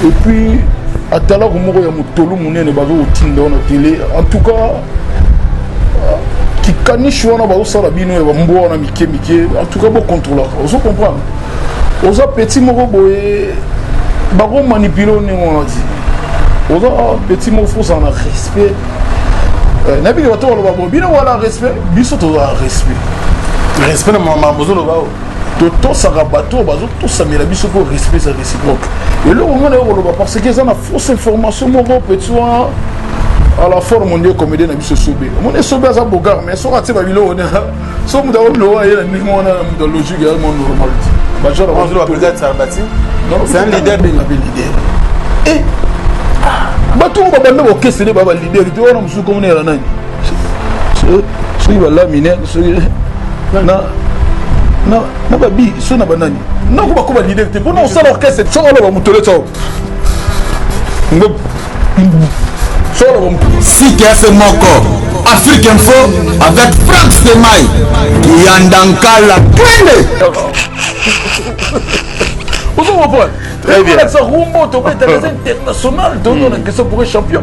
Et puis atalako moko ya motolu monene bazo kotinda wana tele. En tout cas euh, kikanishi wana bazosala bino ya bambwa wana mike mike, en tout cas bocontrolaka, ozo comprendre, oza petit moko boye bakomanipule o ndenge wana ti oza petit moko fo ozala na respect. Euh, nayebi ke bato baloba bo bino wana respect, biso tozala respect. Respect na makambo ozoloba oyo. Totosaka bato oyo bazotosamela biso mpo respect eza réciproque. Eloko ngai nayo koloba, parce que eza na fausse information moko, petit wana à la forme nde comédien na biso Esobe. Omoni Esobe aza bogar, mais soki atie babiloko ne, so moto akobiloko aye na ndenge wana, moto ya logique ya mo normal te. C'est un leader. Benga mpe leader. Eh, bato oyo babanda baokesene ba baleader te wana mosusu komona yala nani, soki balamine, soki na na babi, so na banani nako bakoma leader te mpona osala orchestre. Soki oloba motole tao, soki oloba Site moko Afrique Info avec Frank Stemay Kiyandankala Twende. Ozo comprendre? Très bien. Olakisa rumba tobetaka eza international, tozona question pour un champion.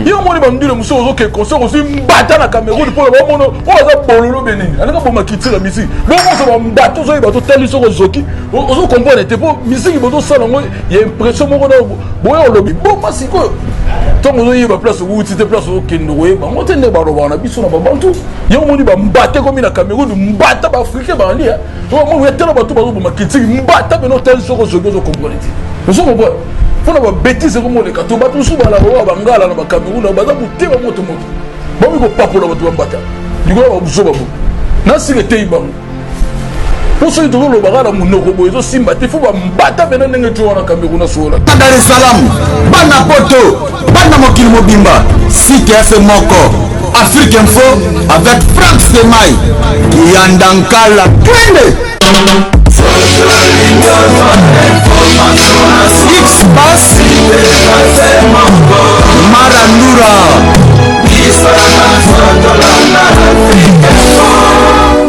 Ye omoni bandule mosusu ozoke concert, ozwi mbata na Cameroun mpona bamona oyo aza bololo benini, alinga boma culture ya misiki bongoso bambata ozoyeba totali soko ozoki ozo comprendre te mpo misiki bozosala yango ya impression moko na boya olobi boma sikoyo ntango ozoyeba place owuti te, place ozokende koyeba yango te. Nde balobaka na biso na babantu, ye omoni bambata ekomi na Cameroun, mbata baafricain bali tala bato bazoboma culture, mbata pene otali soko ozoki ozo comprendre te, ozo comprendre mpona babétise ekomoleka to bato mosusu balaka oyo bangala na bacameroun baza motema moto moto, bakomi kopapola bato bambata likolo ya babuzoba bo nasika eteyi bango. Mpo soki tozoloba kaka na monoko boye ezosimba te, fo bambata pena ndenge ti wana Cameroun asola. Dar es Salaam, bana poto, bana mokili mobimba, site F moko Afrique Info avec Frank Stemay Kiyandankala Twende. X Bass Marandura.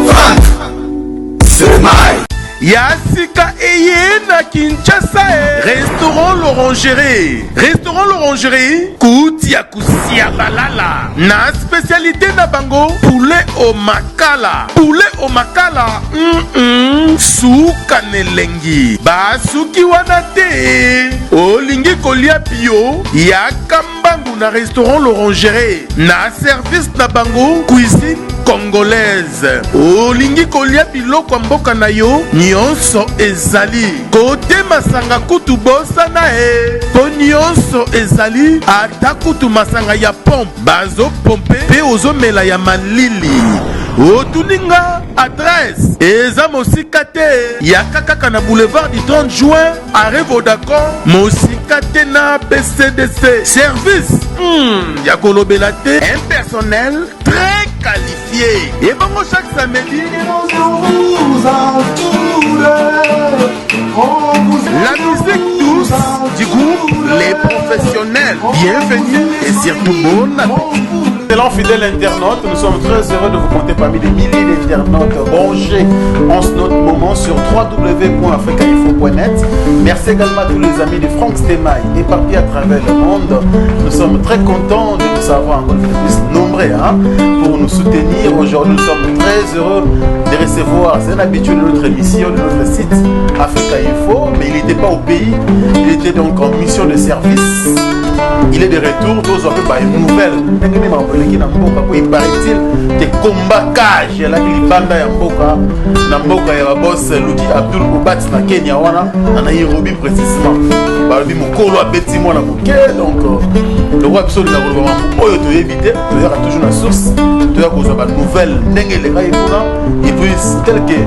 Frank Stemay. Ya sika eye na Kinshasa e. Restaurant L'Orangerie, Restaurant L'Orangerie kuti ya kusia balala na spécialité na bango poulet au makala, poulet au makala suka na elengi. Basuki wana te, olingi kolia bio, yaka mbangu na Restaurant L'Orangerie na service na bango cuisine congolaise. Olingi kolia biloko ya mboka na yo, nyonso ezali. Kote masanga kutu bosana e, mpo nyonso ezali, ata kutu masanga ya pompe bazopompe mpe ozomela ya malili. Otuni nga adresse, eza mosika te, yaka kaka na boulevard du 30 juin, arrêt Vodacom, mosika te na BCDC. Service ya kolobela te, un personnel très qualifié. Ebongo chaque samedi la musique douce du groupe Les Professionnels. Bienvenue et surtout bon appétit. Excellents fidèles internautes, nous sommes très heureux de vous compter parmi les milliers d'internautes branchés en ce moment sur www.africainfo.net. Merci également à tous les amis de Franck Stemay éparpillés à travers le monde. Nous sommes très contents de vous savoir encore une fois plus nombreux, hein, pour nous soutenir. Aujourd'hui, nous sommes très heureux de recevoir, c'est une habitude de notre émission, de notre site Africa Info, mais il n'était pas au pays, il était donc en mission de service. Il est de retour, tozwa mpe banouvelle ndenge nini makambo eleki na mboka, po il paraît-il ke combat cage elaki libanda ya mboka, na mboka ya babos Luki Abdul Obat na Kenya wana, na Nairobi précisément. Balobi mokolo abeti mwana moke. Donc lokola biso olinga koloba mambo oyo toyebi te, toyaka toujours na source, toya kozwa banouvelle ndenge elekaki kuna et puis quelques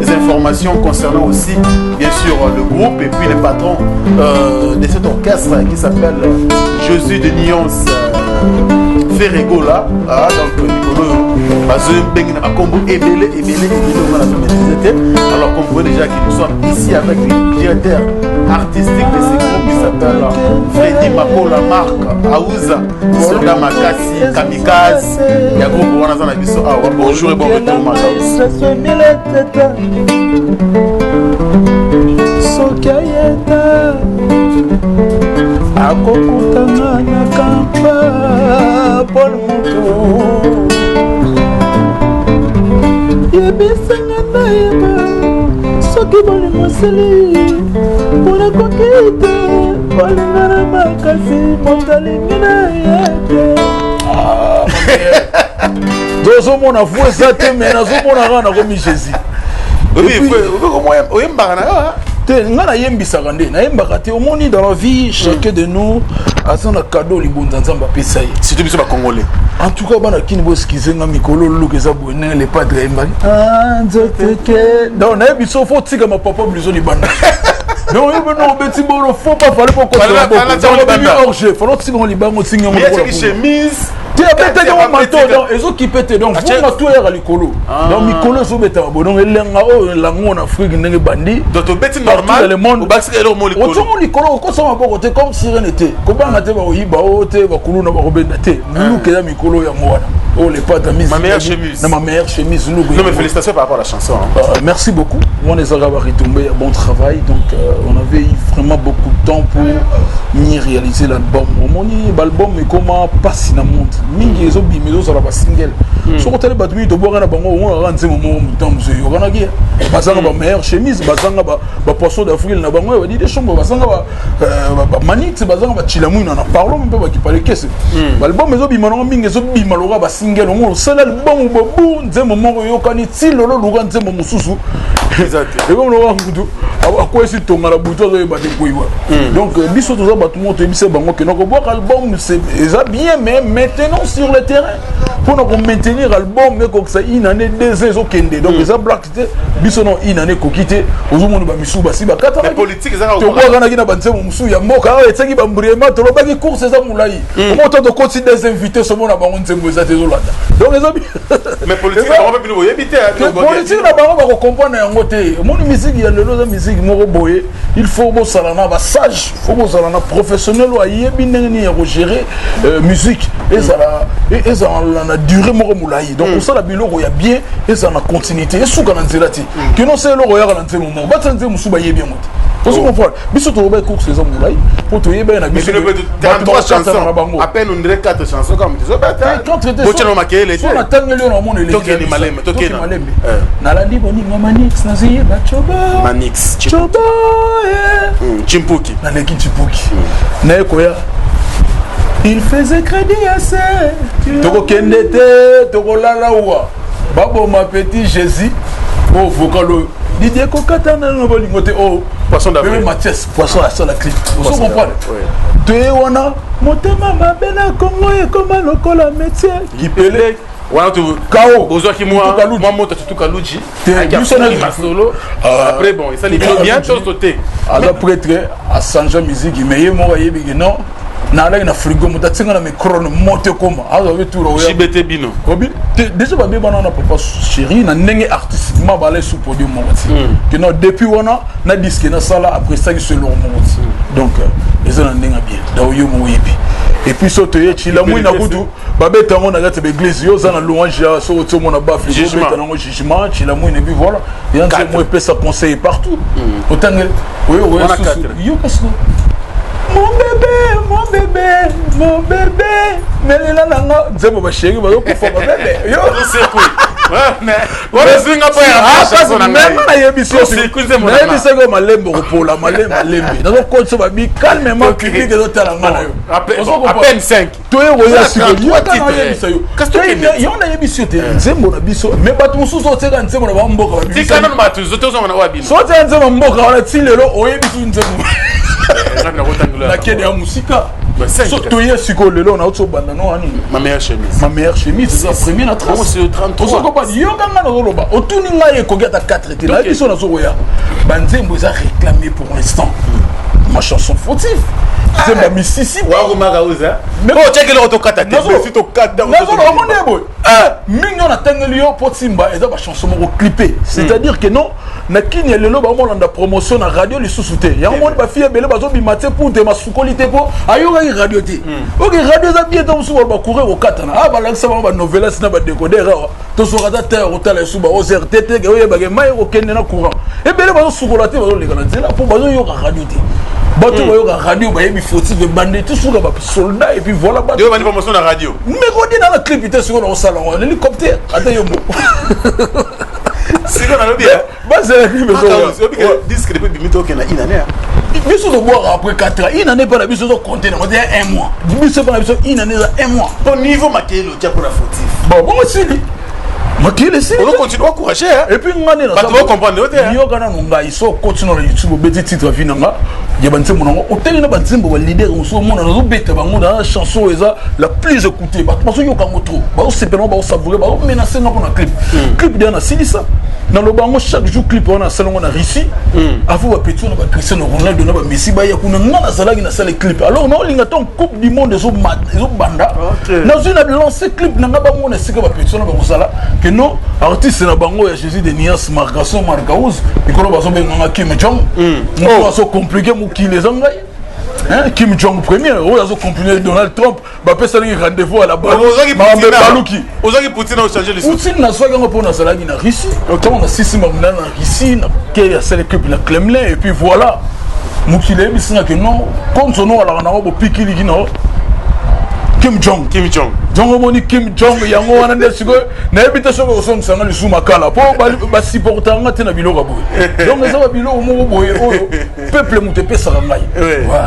informations concernant aussi bien sûr le groupe et puis le patron de cet orchestre qui s'appelle Jésus de Nuance euh, Ferregola. Ah, donc mikolo oyo bazobengi na bakombo ebele ebele ebele oyo nazomaîtrise te. Alors comprenez déjà que nous sommes ici avec le directeur artistique de ce groupe qui s'appelle Freddy Makola Marc Aouza, soldat makasi kamikaze ya groupe wana, aza na biso awa. Bonjour et bon retour, Marc Aouza. Soki ayeta. Akokutana na kampa Paul Mutu. Yebisanga nayeba soki bolingo esili mpona koki te olingana makasi moto alingi na ye te. Tozomona fu eza te, me nazomona kaka nakomi Jésus. Oyembaka na yo? Te, nga nayembisaka nde, nayembaka te. Omoni, dans la vie, chacun de nous aza na cadeau libonza Nzambe apesa ye. Surtout biso Bacongolais. En tout cas, bana Kini, boexcuser nga, mikolo luka eza boye ndenge le padre ayembaki nzoto te. Donc nayebi so fo tika mapapa biso libanda. Donc yo bino obeti bolo, faut pas, fallait pas kokota orge, fallait otika ngo libanga, otingi yango. Chemise. Te, abetaki yango manteau, donc ezokipe te. Donc vunga to eyaka likolo, donc mikolo ezobetaka boye. Donc elenga oyo elango na Afrique ndenge bandi. Donc tobeti normal, le monde. Obakisaka eloko mo likolo. Otiongo likolo, okosa maboko te comme sirene te, kobanga te, bakoyiba oyo te, bakuluna bakobenda te. Luka eza mikolo yango wana oyo le padre. Mise. Ma meilleure chemise. Na ma meilleure chemise, luka. Non mais félicitations par rapport à la chanson, hein. Merci beaucoup. Wana ezalaka baretombé ya bon travail. Donc on avait eu vraiment beaucoup de temps pour mieux réaliser l'album. Omoni, balbum ekoma mpasi na monde mingi, ezobima, ezozala basingle. Soki otali bato mingi tobwaka na bango, omonaka nzembo moko motan mosu eyokanaki. Bazanga bameilleure chemise, bazanga bapoisson d'avril na bango, badide chambre, bazanga bamanix, bazanga bachilamwina na parlo mpe bakipale kese. Balbum ezobima nango mingi, ezobima loka basingle. Omona, osala album bobu, nzembo moko eyokani ti lolo, luka nzembo mosusu, ekomi loka mutu akwesi tonga na butu, azoyeba te koyiwa. Donc biso toza bato moko toyebisa bango ke nakobwaka album eza bien, mais maintenant sur le terrain, mpona komaintenir album ekokisa une année, 2 ans, ezokende. Donc eza blague te. Biso no une année ekoki te. Ozomona bamisusu basi bakatotobwakanaki na banzembo mosusu ya mboka awa etiaki bambriema. Tolobaki course eza molai. Omo to tokoti des invités, somona bango nzembo eza te, ezolanda. Donc eza politique na bango, bakocomprendre yango te. Omoni, musique ya lelo eza musique moko boye, il faut bosala na basage, faut bozala na professionnel oyo ayebi ndenge nini ya kogérer musique, ezala ezala na durée moko molai. Donc kosala biloko ya bien, ezala na continuité, esuka na nzela te. Kino se eloko oyaka na nzembo moko, batia nzembo mosusu, bayebi yango te. Ozo comprendre, biso toloba course eza molai mpo toyeba na biso. Bato bango à peine on dirait 4 chansons comme tozobeta makelele. So natangeli yo na omona. Tokende malembe, tokende. Malembe. Nalandi boninga Manix, naziyeba coba. Manix. Coba. Chimpuki. Naleki Chimpuki, naye koya il faisait crédit assez. Tokokende te, tokolala wa baboma petit Jésus oyo vocal oyo Didier kokata nano bolingo te oyo. Poisson d'avril. Mathias Poisson asala clip, ozo comprendre. Toye wana motema mabe na Kongo ekoma lokola métier. Kipele. Wana kao. Bozwaki mwa moto tutuka luji masolo. Après, bon, esali bino bien to te? Aza prêtre, asange musique, mais ye moko ayebiki non, nalaki na frigo, moto atinga na microne, moto ekoma azwa be tour. Jibete bino. Obi déjà babebana na Papa Chéri na ndenge artistiquement bala sous podium moko ti ke non, depuis wana na disque nasala après saki so eloko moko ti. Donc eza na ndenge bien. Donc yo moko oyebi. Et puis so toye Chila Mwina kutu, babeta yango na kati ya baeglise. Yo oza na louange ya soki oti omona bafle, obeta nango jugement Chila Mwina. Et puis voilà, ya nzembo epesa conseil partout. Otangeli oyo oyo yo kasi mon bébé, mon bébé, mon bébé, melela nanga nzembo basheri bazokufa babebe yo. Meme nayebisi nayebisaki yo malembe, kopola malembe malembe, nazokotisa babi calmement, public ezotala nga na yo. Toye koya sikoyo, nayebisa yo, yo nayebisi yo te nzembo na biso, mais bato mosusu otiaka nzembo na bamboka. So otiaka nzembo mboka wana ti lelo oyebisi nzembo nakende ya mosika. Toye sikoyo lelo nauti obanda no wani. Ma meilleure chemise. Ma meilleure chemise eza premier na trace. Yoka nga nazoloba, otuni ngai, ekoki ata 4 te. Nayebi so nazokoya banzembo eza réclamé pour l'instant, ma chanson fautive, nzembo ya Mississippi. Otiaki eloko tokata te. Nazoloba omoni ye boye mingi oyo natangeli yo mpo timba eza bachanson moko clippé, c'est-à-dire que non, na Kini ya lelo baomolanda promotion na radio lisusu te. Yango moni bafille ebele bazobima te pour te masukoli te mpo ayokaki radio te. Oke, radio eza bien te. Mosusu balo bacourant kokatana a balakisa bango banovelas na badécoder awa, tosoka ata te kotala esu ba ozr te te, oyebake mai ekokende na courant. Ebele bazosukola te, bazoleka na nzela mpo bazoyoka radio te. Bato bayoka radio, bayebi Fautif ebande ti suka, basoldat, et puis voilà, bato. Yo bandi promotion na radio. Merodi na na clip te. Sikoyo naosala yango na hélicoptère, ata yo moko. Sikoyo nalobi Bazela clip. Ezoya disque depuis bimi, tokenda une année. Biso tobwaka après 4 ans. Une année mpa na biso ezocompte nango te un mois. Biso mpa na biso, une année eza un mois. Po niveau makeyeli otia mpona Fautif. Bon, bongo esili, makili esili. Ozocontinue encourage. Et puis nga nde Bato bacomprendre yo te. Yoka nano ngai. So okoti na YouTube, obeti titre vi na nga ya banzembo nango, otali na banzembo baleader mosusu, omona nazobeta bango na chanson oyo eza la plus écoutée. Bato bazoyoka yango trop, bazosepela yango, bazosavoure, bazomenace nga mpona clip. Clip deya nasilisa, naloba yango chaque jour. Clip wana nasala yango na Russie avant bapeti wana, baCristiano Ronaldo na baMessi baya kuna. Nga nazalaki nasala clip, alors naolinga ntango Coupe du monde ezobanda, nazwi na lance clip na nga, bamona esika bapeti wana bakozala ke non, artiste na bango ya Jésus de Nias, Marcason Marcaus likolo, bazobenganga Kim Jong. Moto azocompliquer mokili eza ngai. Kim Jong premier oyo azocompliquer Donald Trump, bapesanaki rendez-vous à la baluki. Ozwaki Poutine, ochange lisusu. Poutine nazwaki yango mpo nazalaki na Russie. Ntango nasisi mamina na Russie, nake asali clip na Kremlin, et puis voilà, mokili eyebisinga ke non, konsono alaka nango bopikiliki na Kim Jong. Kim Jong. Jong, omoni Kim Jong yango wana nde sikoyo nayebi te soki ozongisanga lisusu makala mpo basupportanga nga te na biloko ya boye. Donc eza babiloko moko boye oyo peuple moto epesaka ngai.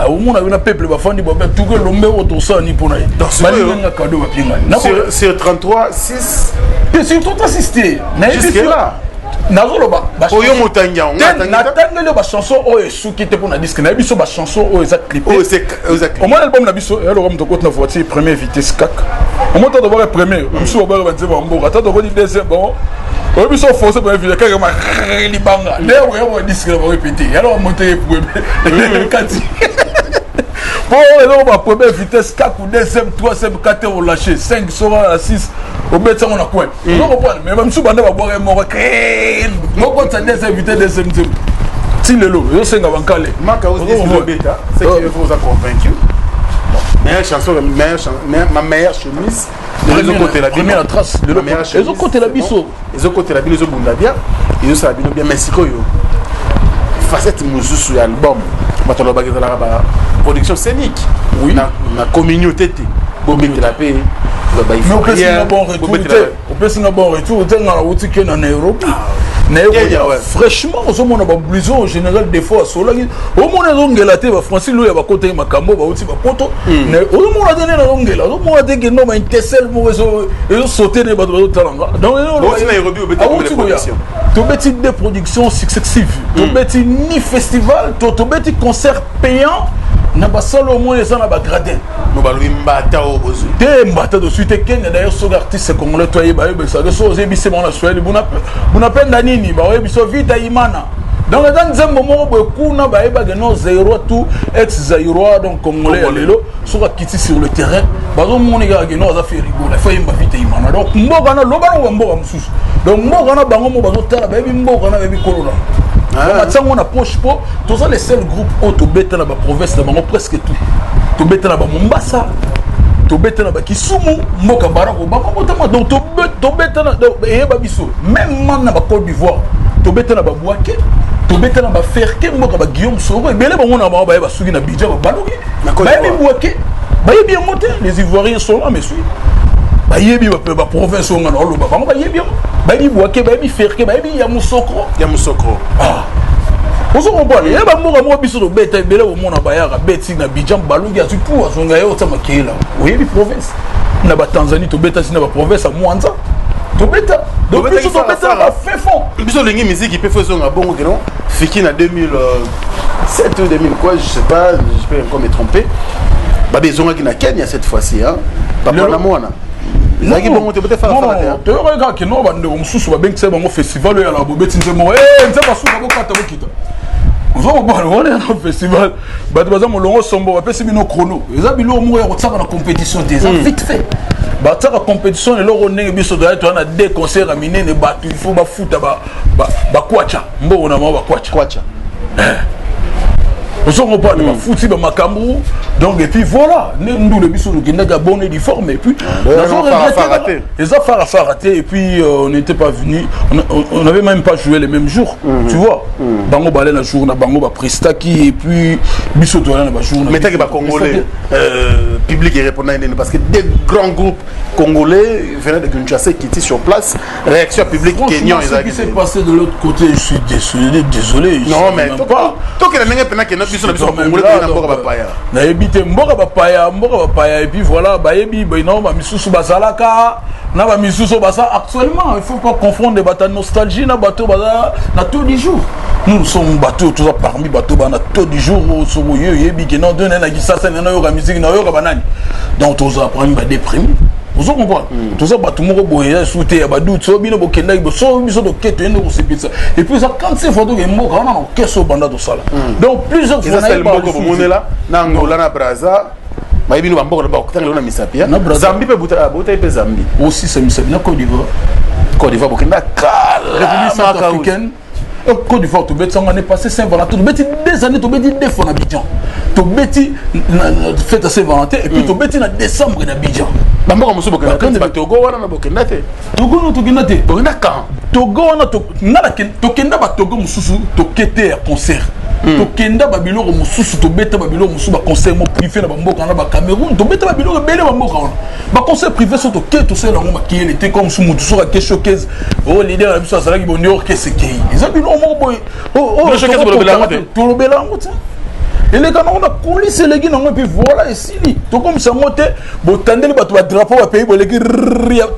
Omona yo na peuple bafandi babe tuke elombe oyo tosala ni mpo na ye, balinga kado bapie ngai. Sur 33 6. Te, sur 33 6 te, nayebi nazoloba. Oyo motangi yango. Natangeli yo bachanson oyo esuki te mpo na disque nayebi biso, bachanson oyo eza clip. Omona album na biso eyaloka moto okoti na voiture, première vitesse kaka omoni. Tata obaka premier, mosusu babaka banzembo ya mboka. Tata okoti deuxième, bon, oyebi biso oforce première vitesse kaka ma libanga nde oya disque na bango epete yaloko moto kati po eloko ba première vitesse kaka, deuxième, troisième, quatrième, olâche 5 soko na 6, obeti yango na coin, ozo comprendre. Mais bamisusu banda babwaka moko mokotisa deuxième vitesse, deuxième nzembo ti lelo ezosenga bankale. Maka obeta, c'est que vous a convaincu. Meilleure chanson, meilleure, ma meilleure chemise. Ezokotela bino trace, ezokotela biso. Ezokotela bino, ezobunda bien, ezosala bino bien. Mais sikoyo facette mosusu ya album, bato alobaka ezalaka ba production scénique na communauté te, bobetela mpe. Opesinga bon retour te. Nga nauti ke na Nairobi, naye fraîchement. Ozomona bablouson général défaut asolaki, omona ezongela te. Bafrancis loya bakotaki makambo, bauti bapoto, ozomona te nde nazongela, ozomona te kendo baintesel moko ezosaute nde bato bazotalanga. Donc tobeti deux productions successives, tobeti ni festival, tobeti concert payant na basala. Omoni eza na bagradin. Balobi mbata oyo bozwi. Te, mbata tozwi te. Kenya d'ailleurs, soki artiste congolais to ayeba, ayebisaka so ozebisi bango na Swahili bunapenda nini, baoyebi so vita imana. Donc eza nzembo moko boye kuna bayebaka no Zaïrois, tout ex Zaïrois, donc congolais ya lelo soki akiti sur le terrain, bazomoni kaka ke no aza Ferre Gola, faut yemba vita imana. Donc mboka na loba nango bamboka mosusu, donc mboka na bango mo bazotala, bayebi mboka na, bayebi kolo na batiango na poche, mpo toza le seul groupe oyo tobeta na baprovince na bango presque tout. Tobeta na bamombasa, tobeta na bakisumu, mboka Barack Obama botama. Donc tobeta na eyeba biso même man na bacôte d'Ivoire, tobeta na babwake, tobeta na baferke, mboka baguillaume Soro ebele. Bango na bango bayeba suki na bidja babaluki, bayebi Bwake, bayebi yango te. Les Ivoiriens sont là, mais bayebi baprovince oyo nga na oloba, bango bayebi yango, bayebi Bwake, bayebi Ferke, bayebi ya Mosokro. Ya Mosokro. Ozo comprendre, ye bamboka moko biso tobeta ebele, komona bayaka beti na Bidjan, baluki, azwi pu azonga ye otya makeyela, oyebi province na batanzanie. Tobeta si na baprovince ya Mwanza, tobeta. Donc biso tobeta na bafin fond. Biso olingi musique mpe fo ezonga bongo keno fiki na 2007 ou 2000 quoi, je sais pas, je peux encore me tromper. Babe ezongaki na Kenya cette fois-ci, hein, papa na mwana ezalaki bongo te, bote farafara te. Toyokaki kaka kino bandeko mosusu babengisa bango festival oyo yalaka, bobeti nzembo, nzembo asuka, bokata, bokita. Oza kobala wana ya na festival, bato baza molongo sombo, bapesi bino chrono. Eza biloko moko ya kotiaka na compétition te, eza vite fait batiaka compétition. Eloko ndenge biso toyai, toya na deux concert ya minene, bato il faut bafuta bakwacha, mbongo na bango bakwacha. Kwacha. Ozo comprendre, bafuti bamakambo. Donc et puis voilà, nde ndule biso tokendaki ya bonne uniforme. Et puis eza farafara te. Et puis on n'était pas venu, on n'avait même pas joué les mêmes jours, tu vois. Bango bale na jour na bango baprestaki, et puis biso toala na bajour. Mais taki bacongolais, public répondant nini? Parce que des grands groupes congolais venaient de Kinshasa qui étaient sur place, réaction publique kenyan? Ce qui s'est passé de l'autre côté, je suis désolé, désolé. Non, mais tokenda ndenge mpena kenda biso na biso bacongolais na mboka bapaya. Nayebi te, mboka bapaya, mboka bapaya. Et puis voilà, bayebi no bamisusu bazalaka na bamisusu baza actuellement. Il faut pas confondre bato ya nostalgie na bato baza na taux du jour. Nous, nous sommes bato, toza parmi bato bana taux du jour. Soko ye oyebi ke non, na Kisasa nena oyoka musique na oyoka banani. Donc toza parmi badéprimé, ozo comprendre. Toza bato moko boye, eza su te ya badoute. So bino bokendaki, so biso toke, toyende kosepelisa. Et puis eza 45 fois toke mboka wana na orchestre oyo banda tosala, donc plusieurs fois. Mboka bomonela na Angola, na Braza, bayebi no bamboka bakotangela na misapi. Zambie mpe, boutai mpe Zambie. Aussi misapi na Côte d'Ivoire. Côte d'Ivoire bokenda kala. République centrafricaine. Côte d'Ivoire tobeti yango année passée Saint-Valentin, tobeti 2 années, tobeti deux fois na Abidjan. Tobeti fête ya Saint-Valentin et puis tobeti na décembre na Abidjan. Bamboka mosusu bokenda te, Batogo wana na bokenda te? Togo wana tokenda te. Bokenda quand? Togo wana tokenda, Batogo mosusu toke te ya concert. Tokenda babiloko mosusu, tobeta babiloko mosusu, baconcert mo privé na bamboka wana, bacameroun, tobeta babiloko ebele bamboka wana, baconcert privé. So toke, tosala yango makeyele te, comme su motu soki ake showcase o leader na biso azalaki bondi, orchestre ekei, eza biloko moko boye. Tolobela yango te, eleka nango na coulisse, eleki nango, et puis voilà, esili. Tokomisa yango te, botandeli bato badrapeau bapays, boleki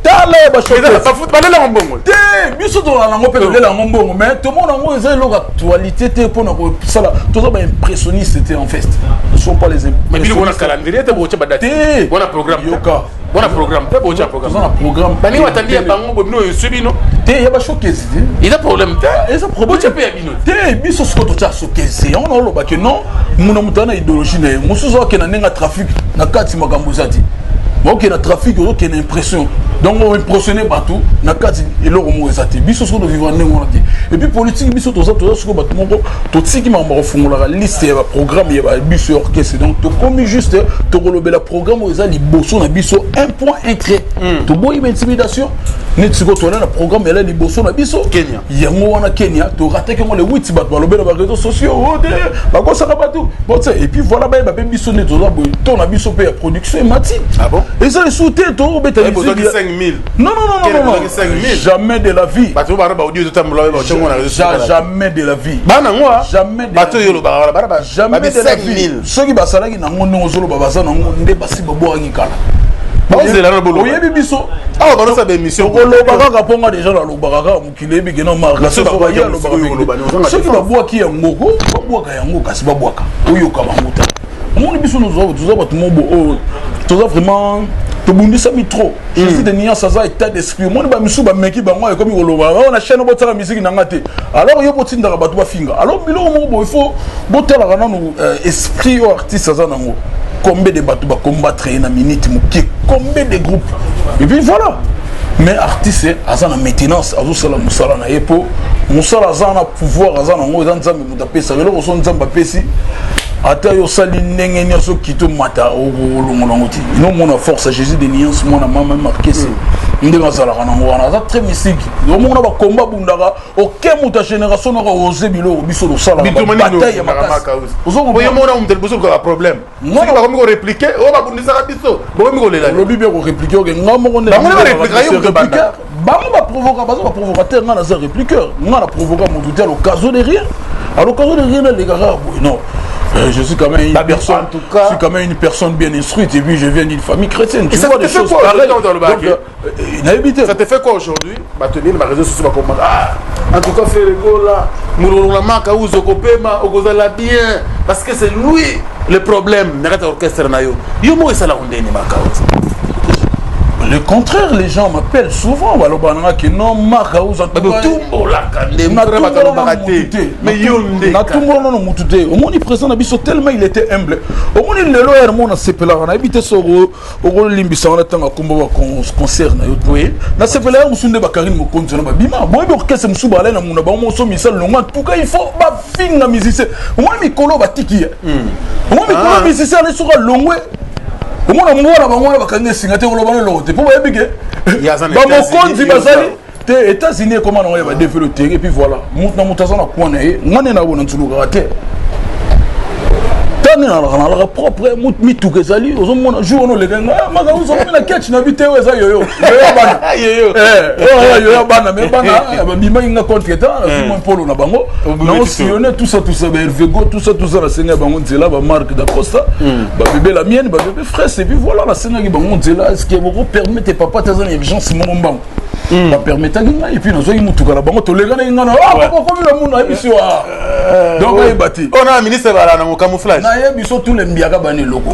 tala ya balela mbongo. Te, biso tolala yango mpe, tolela yango mbongo, mais tomona yango eza eloko actualité te mpona kosala. Toza baimpressionniste te, en fait ne sont pas les impressionnistes. Calendrier te, botia badate. Te. Wana programme. Yoka. Wana programme te, botia programme. Toza na programme. Baningi batandi ya bango bo bino eswi bino. Te, ya bashowcase te. Eza problème te. Eza problème. Botia mpe ya bino. Te, biso sikoyo totia showcase yango. Na olobake non, muna moto aza na idéologie na ye, mosusu akende ndenge ya trafic na kati, makambo eza te. Okende na trafic, ozokende impression, donc oimpressionne bato na kati, eloko moko eza te. Biso sikoyo tovivre ndenge wana te. Et puis politique, biso toza sikoyo bato moko totiki makambo bakofungolaka liste ya baprogramme ya babiso ya orchestre. Donc tokomi juste tokolobela programme oyo eza liboso na biso, un point un trait. Toboyi baintimidation. Neti sikoyo toza na programme ela liboso na biso. Kenya. Yango wana Kenya, torataki yango le 8. Bato balobela baréseaux sociaux o te, bakosaka bato bote. Et puis voilà, bayeba mpe biso nde toza boye, to na biso mpe ya production emati. Ah bon? Eza lisusu te, tobeta. Bozwaki 5000. Non, non, non, non, non, jamais de la vie. Bato bana baaudio ezotambola, baotiango na réseau. Jamais de la vie. Bana ngo. Jamais. Bato oyo olobaka wana bana. Jamais de la vie. Soki basalaki nango ndenge ozoloba, baza nango nde basi babwakaki kala. Bazela na boloba. Oyebi biso. Awa balosa baémission. Okoloba kaka mponga deja, nalobaka kaka mokili eyebi kena. Soki babwaki yango ko babwaka yango, kasi babwaka oyoka bango ta. Omoni, biso toza bato mobo oyo toza vraiment tobundisami trop. Jésus de nuance aza état d'esprit. Omoni, bamisu bameki bango, ekomi koloba oyo na chaîne, botiaka musique na nga te. Alors yo botindaka bato bafinga. Alors biloko moko boye, il faut botalaka nanu esprit oyo artiste aza nango. Combien de bato bacombattre ye na minute moke? Combien de groupes? Et puis voilà, mais artiste aza na maintenance, azosala mosala na ye, mpo mosala aza na pouvoir, aza nango, eza Nzambe moto apesaka eloko. So Nzambe apesi, ata yo osali ndenge nyonso, kito mata, okolongola yango te. Nomona force ya Jésus de nuance, mwana mama Markese, ndenge azalaka nango wana, aza très mystique. Omona bakomba bundaka oke moto ya génération noko ose biloko biso tosalaka, bataille ya makasi. Oyomona moto liboso olukaka problème, soki bakomi korépliquer oyo babundisaka biso, bokomi kolela. Olobi bien, korépliquer oke nga moko. Nde bango nde barépliquer, yo moto banda. Bango baprovoka, baza baprovocateur. Nga naza répliqueur, nga na provoka motu te à l'occasion de rien, à l'occasion de rien naleka kaka boye. Non, je suis quand même une personne, en tout cas, je suis quand même une personne bien instruite et puis je viens d'une famille chrétienne. Tu vois ça des te fait choses quoi pareilles. aujourd'hui? Donc, nayebi te. Ça te fait quoi aujourd'hui? Bato ebele na baréseau sociaux bakoma: ah, en tout cas Ferre Gola, mololo na maka uzo kopema, okozala bien, parce que c'est lui le problème na kati ya orchestre na yo. Yo moko esalaka ndeni maka? Le contraire, les gens m'appellent souvent, baloba nanga ke non, Marc House. Batombolaka nde bato alobaka te, mais yo nde. Natumbola nano mutu te. Omoni, président na biso, tellement il était humble. Omoni, lelo ere mo nasepelaka, nayebi te soki okolimbisa wana ntango akomba baconcert na yo. Nasepelaka mosu nde bakarine Mokonzi wana babima. Boyebi, orchestre mosusu balai na muna bango moso misala longo. En tout cas, il faut bafinga musicien. Omoni, mikolo batiki ye. Omoni, mikolo musicien ale soki alongwe, omona mwana bango wana bakangi esinga te, koloba eloko te, mpo bayebi ke bamokonzi bazali te. États-Unis ekoma nango ya badévelopper. Et puis voilà, mutu na mutu aza na coin na ye. Nga nde nabona nzulukaka te. Tani nalaka, nalaka propre. Mituka ezali, ozomona jour wana oleka nga makambo ozokomi na ketch na bi te. Oyo eza yoyo, yoyo bana, yoyo ya bana. Mais bana babimaki nga contre temps, nazwi mwa mpolo na bango naosillonne, tout ça, tout ça, bahervego, tout ça, tout ça. Nasengaki bango nzela, bamarque dacosta, babebe la mienne, babebe fraise. Et puis voilà, nasengaki bango nzela: est ce que bokopermettre papa te, aza na urgence moko mbango? Bapermetaki ngai, et puis nazwaki mutuka na bango, tolekanaki ngai na papa komi na munu ayebisi wa. Donc ayeba te. Oyo na ministre bala nango camouflage. Nayebi so tous les mbiaka bana eloko.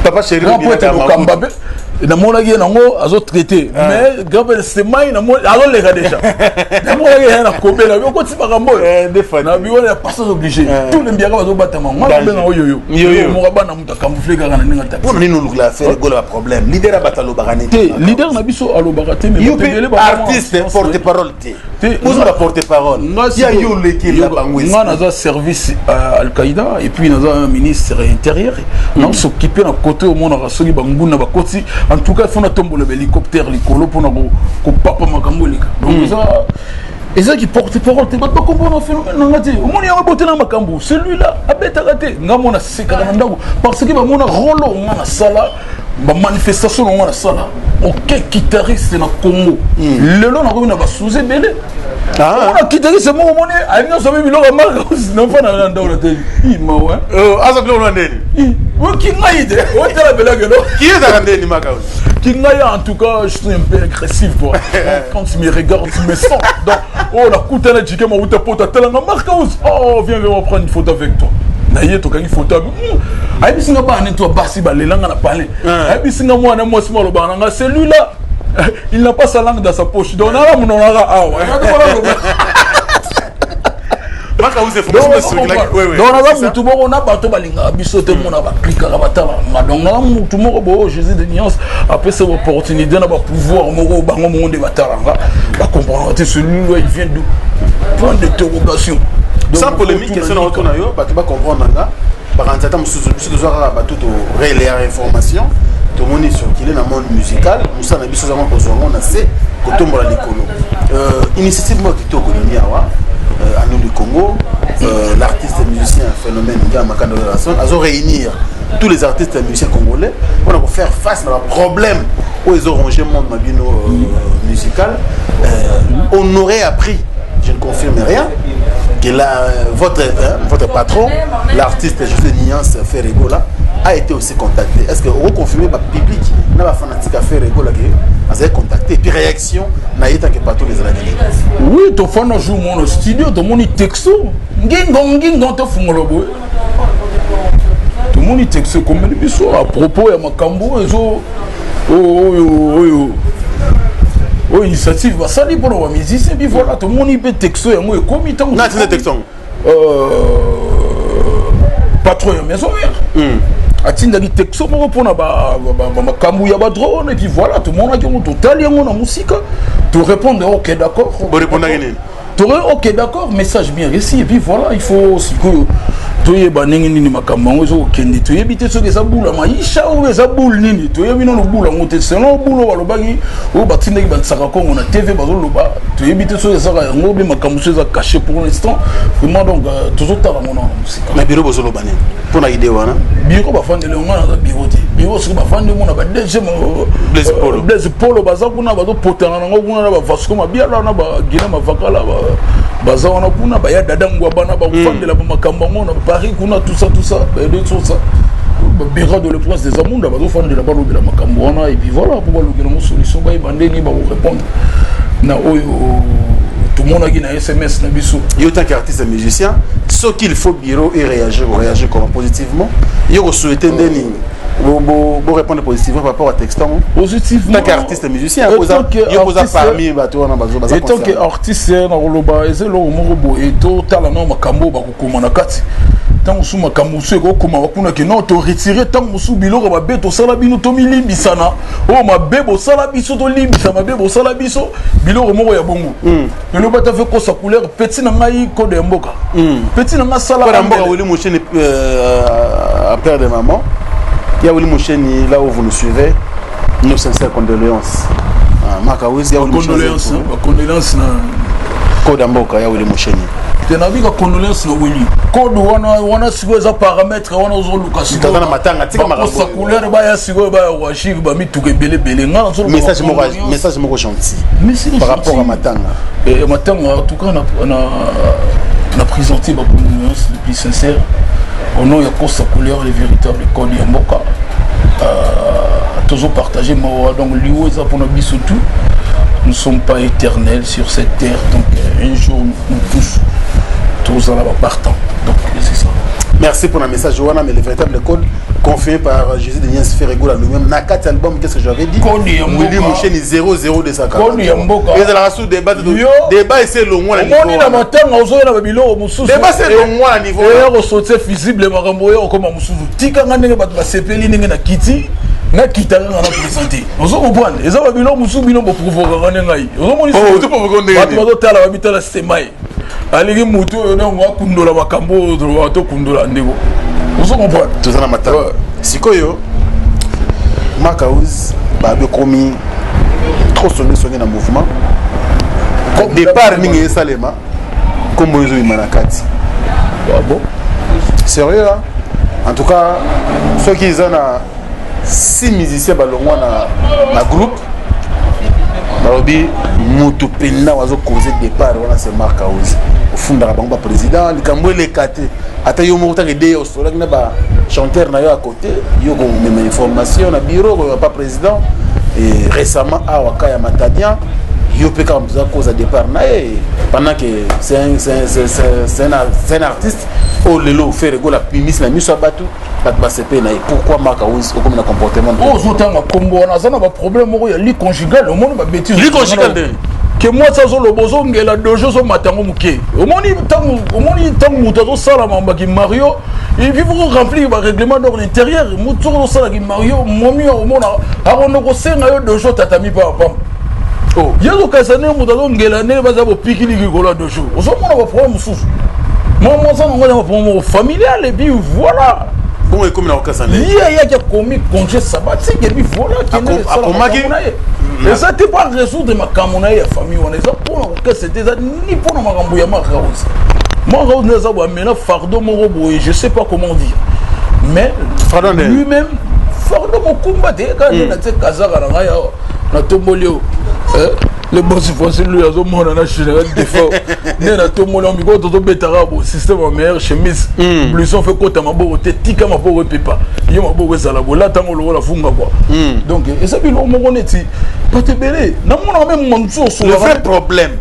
Papa chéri. Grand poète Lokamba mpe namonaki ye nango azotraite, mais grand poète Semai azoleka déjà. Namonaki ye na kobela okoti makambo oyo na biwana ya passage obligé. Tous les mbiaka bazobatama, nga nabenga oyoyo moko bana moto acamoufle kaka na ndenge. Mpona nini olukela affaire egola baproblème? Leader ya bato alobaka nini? Te, leader na biso alobaka te. Mais artiste porte parole te, oza ba porte parole ya yo, olekela bango. Nga naza service Al-Qaïda et puis naza ministre intérieur, nazosokipe na côté. Omonaka soki banguna bakoti, en tout cas il faut natombola bahélicoptère likolo mpona kopapa makambo eleka. Donc eza ezalaki porte parole te. Bato bakomprendre phénomène nanga te. Omoni yango ebotela makambo, celui-là abetaka te. Nga mona sekaka na ndako parce que bamona rôle oyo nga nasala, bamanifestation na nga nasala. Ok, guitariste na Congo lelo nakomi na basuze ebele. Omona guitariste moko, omoni ayebi nyonso abe biloko ya marka nafa na ndako na te mawa. Aza biloko na ndeni. Kingai te, otala belakelo. Ki ezalaka ndeni maka? Kingai, en tout cas je suis un peu agressif quoi. Quand tu me regardes, tu me sens. Donc oh, nakutana jike mauta poto, atelanga Mark House: «Oh, viens, viens, on va prendre une photo avec toi.» Na ye tokangi photo. Ayebisi nga bana neti basi balelanga na palais. Ayebisi nga mwana mwasi mo alobaka na nga: «Celui-là, il n'a pas sa langue dans sa poche.» Donc nala mononaka awa. Donc naza mutu moko na bato balingaka biso te. Mona baklikaka, batalaka. Donc naza mutu moko boyo. Jésus de nuance apesa baopportunité na bapouvoir moko. Bango moko nde batalanga, bacomprendre te: celui-là, il vient de point d'interrogation. Sans polémique, question na otuna yo, bato bacomprendre nga, bakanisi ata mosusu. Biso tozwa kaka bato torelayer information, tomoni circule na monde musical. Mosala na biso ezango kozwa yango na se, kotombola likolo. Initiative moko kitoko nini awa anu du Congo, l'artiste musicien phénomène Ngia Makanda Werrason azo réunir tous les artistes et musiciens congolais pour faire face à un problème où ils ont rongé le monde na bino musical. On aurait appris, je ne confirme rien, que là, votre patron, l'artiste José Niance Ferre Gola, a été aussi contacté. Est-ce que vous confirmez le public n'a pas fanatique à Ferre Gola que vous avez contacté? Et puis réaction na ye tant que patron des Alagani? Oui, tofanda jour moko na studio, tomoni texto ngingo ngingo, tofungola boye, tomoni texto ekomeli biso à propos ya makambo ezo oyo initiative basali mpona bamusicien. Puis voilà, tomoni mpe texto yango ekomi ntango. Na tina texto yango? Patron ya Maison Mère atindaki texto moko mpona makambo ya badrone. Et puis voilà, tomonaki yango, totali yango na mosika, torépondre: «Ok, d'accord.» Borépondaki nini? Tore: «Ok, d'accord, message bien reçu.» Et puis voilà, il faut sikoyo toyeba ndenge nini makambo yango ezokokende. Toyebi te soki eza bula maisha oyo eza bule nini, toyebi nano bula yango te. Selon bule oyo balobaki, oyo batindaki batisaka Kongo na TV bazoloba, toyebi te soki ezaka yango be makambo so eza caché pour l'instant vraiment. Donc tozotala ngo nano mosika. Na bureau bozoloba nini mpona idée wana? Bureau bafandeli yango, naza bureau te. Bureau soki bafandi mona ba DG Blaise Polo. Blaise Polo baza kuna, bazopotana nango kuna na bavasco Mabiala na bagina Mavakala, baza wana kuna, baya dada ngwa bana bakofandela bamakambo yango na Paris kuna, tout ça, tout ça, baede tout ça. Babira de le Prince des Amunda bazofandela, balobela makambo wana. Et puis voilà, mpo balobela yango solution, bayeba ndeni bakorépondre na oyo tomonaki na SMS na biso. Yo tant qu'artiste musicien, ce qu'il faut bureau et réagir, réagir comment? Positivement? Yo kosouhaite nde nini? Bo répondre positivement par rapport à texte yango? Positivement. Tant qu'artiste musicien, yo koza parmi bato wana baza. Etant que artiste, nakoloba eza eloko moko boye. Totala nao makambo oyo bakokoma na kati. Ntango mosusu makambo mosusu ekokoma bakuna ke non, toretire. Ntango mosusu biloko mabe tosala bino, tomilimbisana. Oyo mabe bosala biso, tolimbisa mabe bosala biso. Biloko moko ya bongo. Lelo bata fe kosa couleur petit na ngai, code ya mboka, petit na ngai sala. Ya mboka, Willy Moucheni, père de maman ya Willy Moucheni, là où vous nous suivez, nos sincères condoléances. Makawis ya Willy. Condoléances, condoléances na code ya mboka ya Willy Moucheni. Te, nabika condoléance na Willy. Code wana wana sikoyo eza paramètre wana ozoluka. Sikoyo matanga, tika. Makambo couleur baya sikoyo, baya koarchive bamituka ebele ebele. Nga message moko, message moko gentil par rapport à matanga. Matanga, en tout cas na présenté ba condoléances les plus sincères au nom ya Kosa Couleur, le véritable code ya mboka. Tozopartage mawa. Donc liwo eza mpona biso tout. Nous ne sommes pas éternels sur cette terre, donc un jour nous tous tozala bapartant. Donc c'est ça. Merci pour le message wana. Mais le véritable code confirmé par Jésus de Niens Ferregola lui-même na kati album, qu'est-ce que j'avais dit? Willy Moucheni 00240. Code ya mboka. Ezalaka sous débat, débat ese longwa na niveau. Omoni na matanga ozoyela babiloko mosusu. Débat se longwa na niveau. Eya kosote fusible, makambo oyo okoma mosusu. Tikanga ndenge bato basepeli, ndenge na kiti, nakita kaka na présente. Ozo comprendre? Eza babiloko mosusu bino boprovokaka nde ngai. Ozomoni bato bazotala, babitala semaye alingi motu oyo ndongo akundola makambo oyo tokundola ndeko. Ozo comprendre? Toza na matanga sikoyo. Makaus babi okomi trop songisongi na mouvement. Départ mingi esalema, nkombo ezobima na kati. Ah bon? Sérieux là, en tout cas soki eza na six musiciens balongwa na groupe, balobi moto mpenza azokoze départ wana, c'est Mark House. Ofundaka bango baprésident, likambo eleka te. Ata yo moko tanke de osolaki na bachanteur na yo à côté, yo komema information na bureau koyeba pa président. Et récemment awa ka ya Matadian, yo mpe kaka moto akoza départ na ye, pendant que c'est un artiste oyo lelo Ferre Gola bimisi na miso ya bato, bato basepe na ye. Pourquoi Mark House okomi na comportement? Oyo ozotanga nkombo wana aza na baproblème moko ya lit conjugal. Omoni babêtise? Lit conjugal nde? Ke mwasi azoloba, ozongela dojo, ozomata yango moke. Omoni ntango, omoni ntango moto azosala mambaki mario, et puis faut remplir barèglement d'ordre intérieur. Moto soki ozosalaki mario, momi omona akondo kosenga yo dojo tatami pamba. Ye azokasa ndenge moto azongela, ndenge baza bopikili likolo ya dojo. Ozomona baproblème mosusu. Mwa mwasi nango eza baproblème moko familial, et puis voilà. Bongo ekomi na kokasa nde? Ye ayaki, akomi congé sabbatique, et puis voilà. Akomaki? Na ye eza te mpo arésoudre makambo na ye ya famille wana. Eza mpona kokesa te, eza ni mpona makambo ya Mark House. Mark House nde eza boye, amena fardeau moko boye, je sais pas comment dire, mais lui-même fardeau mokumba te. Kaka nde natie kazaka na ngai awa, natomboli oyo, le boss Français lui azomona na général défaut nde natomboli yango. Mikolo tozobetaka bo système ya meilleure chemise, blouson fe kota maboko te, tika maboko epepa yo, maboko ezala bolatango lokola funga quoi. Donc eza biloko moko neti bato ebele namonaka meme mosusu osola. Le vrai problème?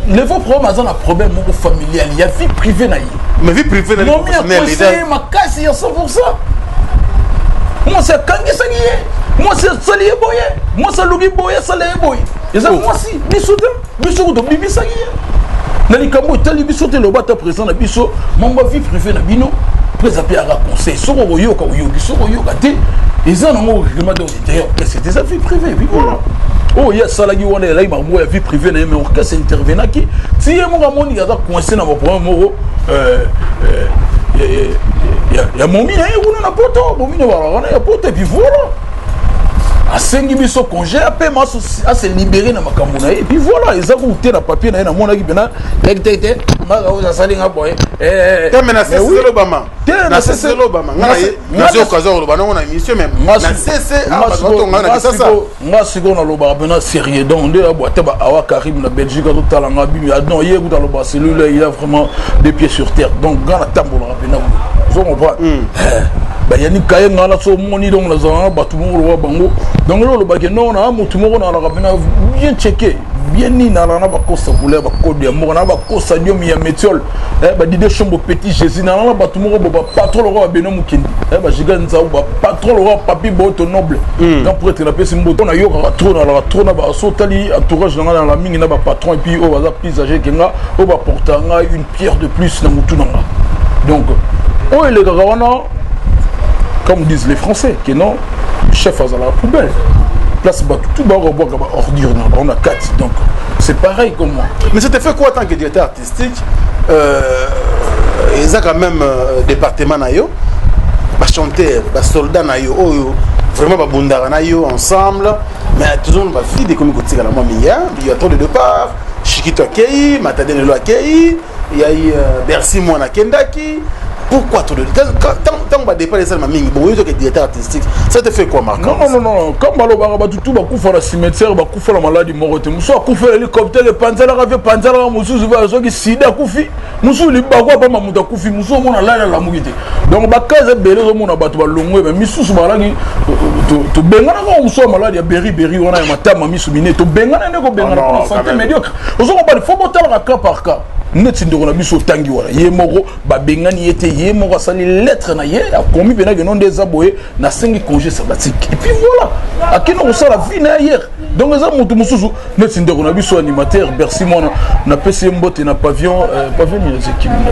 Le vrai problème, aza na problème moko familial ya vie privée na ye. Mais vie privée na momi akosaye makasi ya 100. Mwasi akangisaki ye, mwasi asali ye boye, mwasi aluki boye, asala ye boye. Eza mwasi biso te, biso ko tobimisaki ye na likambo etali biso te. Loba ata président na biso, mambo ya vie privée na bino, président mpe aka conseil. Soki okoyoka, oyoki; soki oyoka te, eza nango règlement d'ordre intérieur orchestre, eza vie privée. Puis voilà, oyo ye asalaki wana elaki makambo ya vie privée na ye, mais orchestre intervenaki ti ye moko amoniki aza coincé na baproblème moko ya momi na ye kuna na poto, momi na balaka na ya poto. Et puis voilà, asengi biso congé, apema, ase libéré na makambo na ye. Et puis voilà, eza kutu te na papier na ye. Namonaki mpena teke te maka oyo asali nga boye. Te, mais na sese elobama, na sese elobama. Nga nazi occasion koloba nango na émission, même na sese batonga na Kisasa. Nga sikoyo nalobaka mpena sérieux. Donc nde abwa te awa Karim na Belgique azotala nga bimi. Non, ye kuta aloba celui-là, il a vraiment deux pieds sur terre. Donc nga natambolaka mpena boye, ozo comprendre? Bayani kaye nga na so omoni. Donc nazalaka na bato moko lokola bango. Donc elo olobaki non, na motu moko nalaka mpena bien checké. Bien nini nalaka na bakosa couleur, bakode ya mboka, na bakosa diomi ya métiole, badide Shombo, Petit Jésus, nalaka na bato moko bo bapatron lokola babeno Mokindi, bagiga Nzau, bapatron lokola Papi Boto Noble, grand prêtre. Napesi mboto. Nayokaka trop, nalaka trop na baso. Otali entourage na nga, nalaka mingi na bapatron et puis oyo baza plus âgé ke nga, oyo baporta nga une pierre de plus na motu na nga. Donc oyo elekaka wana, comme disent les Français que non, chef azalaka poubelle, place bato tout bakobwaka baordure na bango na kati. Donc c'est pareil comme moi. Mais ça te fait quoi en tant que directeur artistique? Eza quand même département na yo, bachanteur, basoldat na yo oyo vraiment babundaka na yo ensemble, mais toujours bavide ekomi kotikala mwa mingi. Il y a trop de départ. Shikito akei, Matadenelo akei, yai Bercy mwana akendaki. Pourquoi trop de ntango badépart esalema mingi bongo? Yo toke directeur artistique, ça te fait quoi, Marc? Non, non, non, non. Comme balobaka, bato tu bakufa na cimetière, bakufa na maladi moko te. Mosusu akufa na hélicoptère epanzalaka vie epanzalaka, mosusu soki sida akufi, mosusu libaku apamba moto akufi, mosusu omona lali alamuki te. Donc bakaze ebele ozomona bato balongwe, me misusu bazalaki tobenganaka. Mosusu ya maladi ya beri-beri wana ya matama misu mine, tobengana nde kobengana mpona santé médiocre. Ozokobali, fo botalaka cas par cas. Neti ndeko na biso otangi wana, ye moko babengani ye te, ye moko asali lettre na ye, akomi mpena keno nde eza boye, nasengi congé sabbatique et puis voilà, akende kosala vie na ye ailleurs. Donc eza motu mosusu neti ndeko na biso animateur Bercy mwana, napesi ye mbote na pavillon. Pavillon nini ezekimi na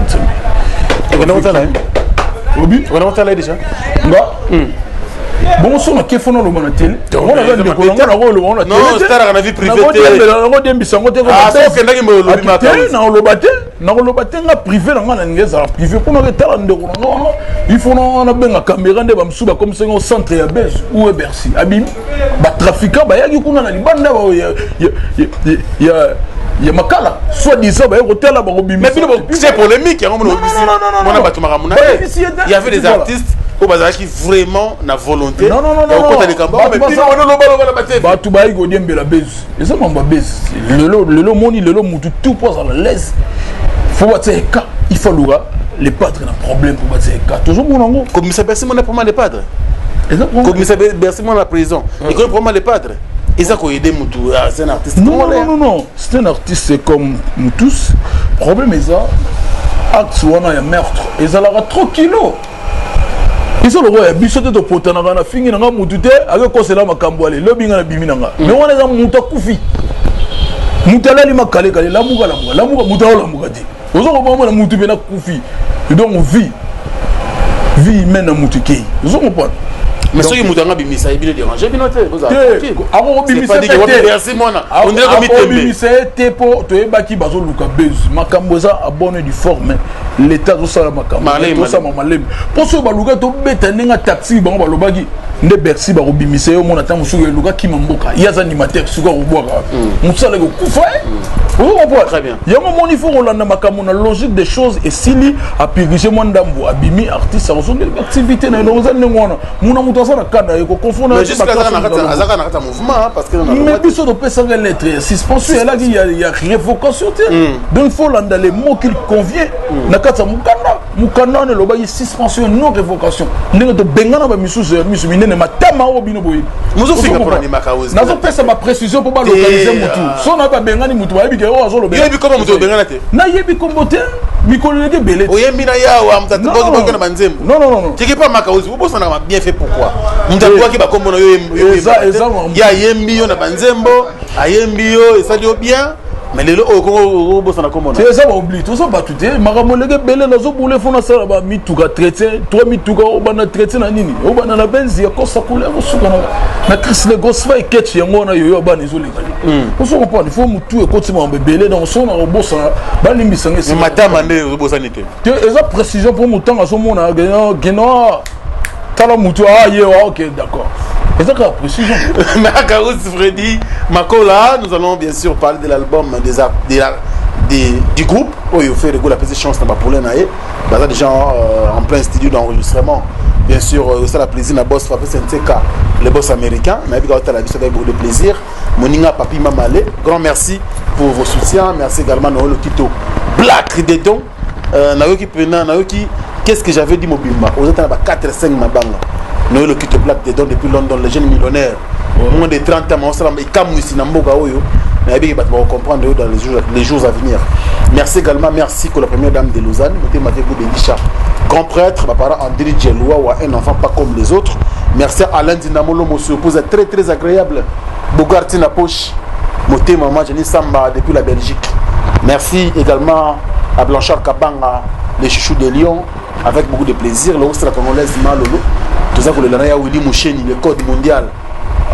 Nzambe? Obi. Otala ye déjà? Nga bongo so nake fona oloba na tele wana, aza ndeko nango, nakoloba wana. Otalaka na vie privée te. Nakodembisa yango te. Okendaki olobi. Te, nakoloba te, nakoloba te. Nga privé na nga, nalingi ezala privé mpona etala ndeko na nga wana. Il faut nabenga caméra nde bamosusu bakomisango centre ya base ou Bercy abimi. Batrafiquant bayaki kuna na libanda ya Makala, soit disant baye kotala. Bakobimisa. Mais bino c'est polémique yango mona bato makambo na ye. Il y avait des artistes oyo bazalaki vraiment na volonté ya kokota likambo. Bato bayaki kodiembela base, eza mambo ya base. Lelo, lelo moni, lelo mutu tout mpo azala l'aise, faut batia eka. Il faut aluka le padre na problème mpo batia eka, tozomona yango. Komisa Bercy mona problème le padre, komisa Bercy mona na prison ekomi problème le padre, eza koyede mutu? C'est un artiste. Non, non, non, non, c'est un artiste comme nous tous. Problème eza acte wana ya meurtre ezalaka trop kilo. Eza lokola ya biso te, topotanaka na fingi na nga mutu te, akekosela makambo ale lobi nga na bimi na nga. Mais wana eza mutu akufi, mutu alali makalekale, lamuka, lamuka, lamuka, mutu aolamuka te. Oza komona mutu mpe nakufi. Donc vie humaine na mutu ekei, ozo comprendre? Mais soki moto yango abimisa ye, bino dérange bino te? Akokobimisa ye te mpo toyebaki bazoluka base. Makambo eza en bonne et due forme, l'état azosala makambo, tosala malemi mpo soki baluka tobeta ndenge taxi bango balobaki nde Bercy bakobimisa ye. Omona ntango soki eluka kima mboka, ye aza animateur, soki akobwaka motu alaki kokufa ye, ozo comprendre? Yango moni, faut kolanda makambo na logique des choses. Esili apurige mwa ndambo, abimi artiste, akozongeli activité na ye. Donc eza ndenge wana, muna moto aza na kanda ye koconfondre. Mais biso topesaka lettre ya suspension, elaki ya révocation te. Donc il faut landa les mots qu'il convient na kati ya mokanda. Mokanda wana elobaki suspension, non révocation. Ndenge tobengana bamisusu ya miso minene, matama oyo bino boyebi, nazopesa baprécision mpo balocalize motu. So na babengani motu, bayebi ke oyo azolobela. Nayebi kombo te, mikolo eleki ebele. Oyembi na yawa moto na banzembo. Non, non, non. Teke pa Makauzi, obosanaka bien fait. Pourquoi moto abwaki bakombo na yo? Ye ayembi yo na banzembo, ayembi yo, esali yo bien, mais lelo oyo kongo obosana kombo na Te, eza baoubli, toza bato te. Makambo eleki ebele, nazobule fo nasala bamituka traité trois mituka. Obanda traité na nini? Obanda na benzi ya kosa couleur, osuka na Chris le Gosfa eketch. Yango wana yoyo bana ezoleka. Ozo comprendre? Faut motu ekoti makambo ebele. Donc so na kobosana, balimbisanga. Matama nde ozobosani te. Te, eza précision mpo motango azomona geno, tala motu a ye wa. Ok, d'accord, eza kaka précision. Makarous Freddy Makola, nous allons bien sûr parler de l'album des, de la, des, du groupe oyo Ferre Gola apesi chance na baproblème na ye. Baza déjà en plein studio d'enregistrement, bien sûr. Osala plaisir na boss Fabrice Nseka, le boss américain, nayebi kaka otala biso avec beaucoup de plaisir. Moninga Papi Mamale, grand merci pour vos soutiens. Merci également Noël Okito Black Dedon. Nayoki pena, nayoki qu'est-ce que j'avais dit mobimba, ozata na ba 4 5 mabanga. Noël Okito Black Dedon depuis London, le jeune millionnaire, moins de 30 ans, maosala ekamwisi na mboka oyo. Nayebi bato bakocomprendre dans les jours à venir. Merci également, merci que la première dame de Lausanne, Motema Belisha, grand prêtre, baparent André Djeloua ou un enfant pas comme les autres. Merci à Alain Dinamolo, mon surprise très très agréable, Bogarti na poche, Motema Mama Jenny Samba depuis la Belgique. Merci également à Blanchard Kabanga, les chouchous de Lyon, avec beaucoup de plaisir. Le la congolaise Malolo, toza kolela ya Willy Moucheni, le code mondial,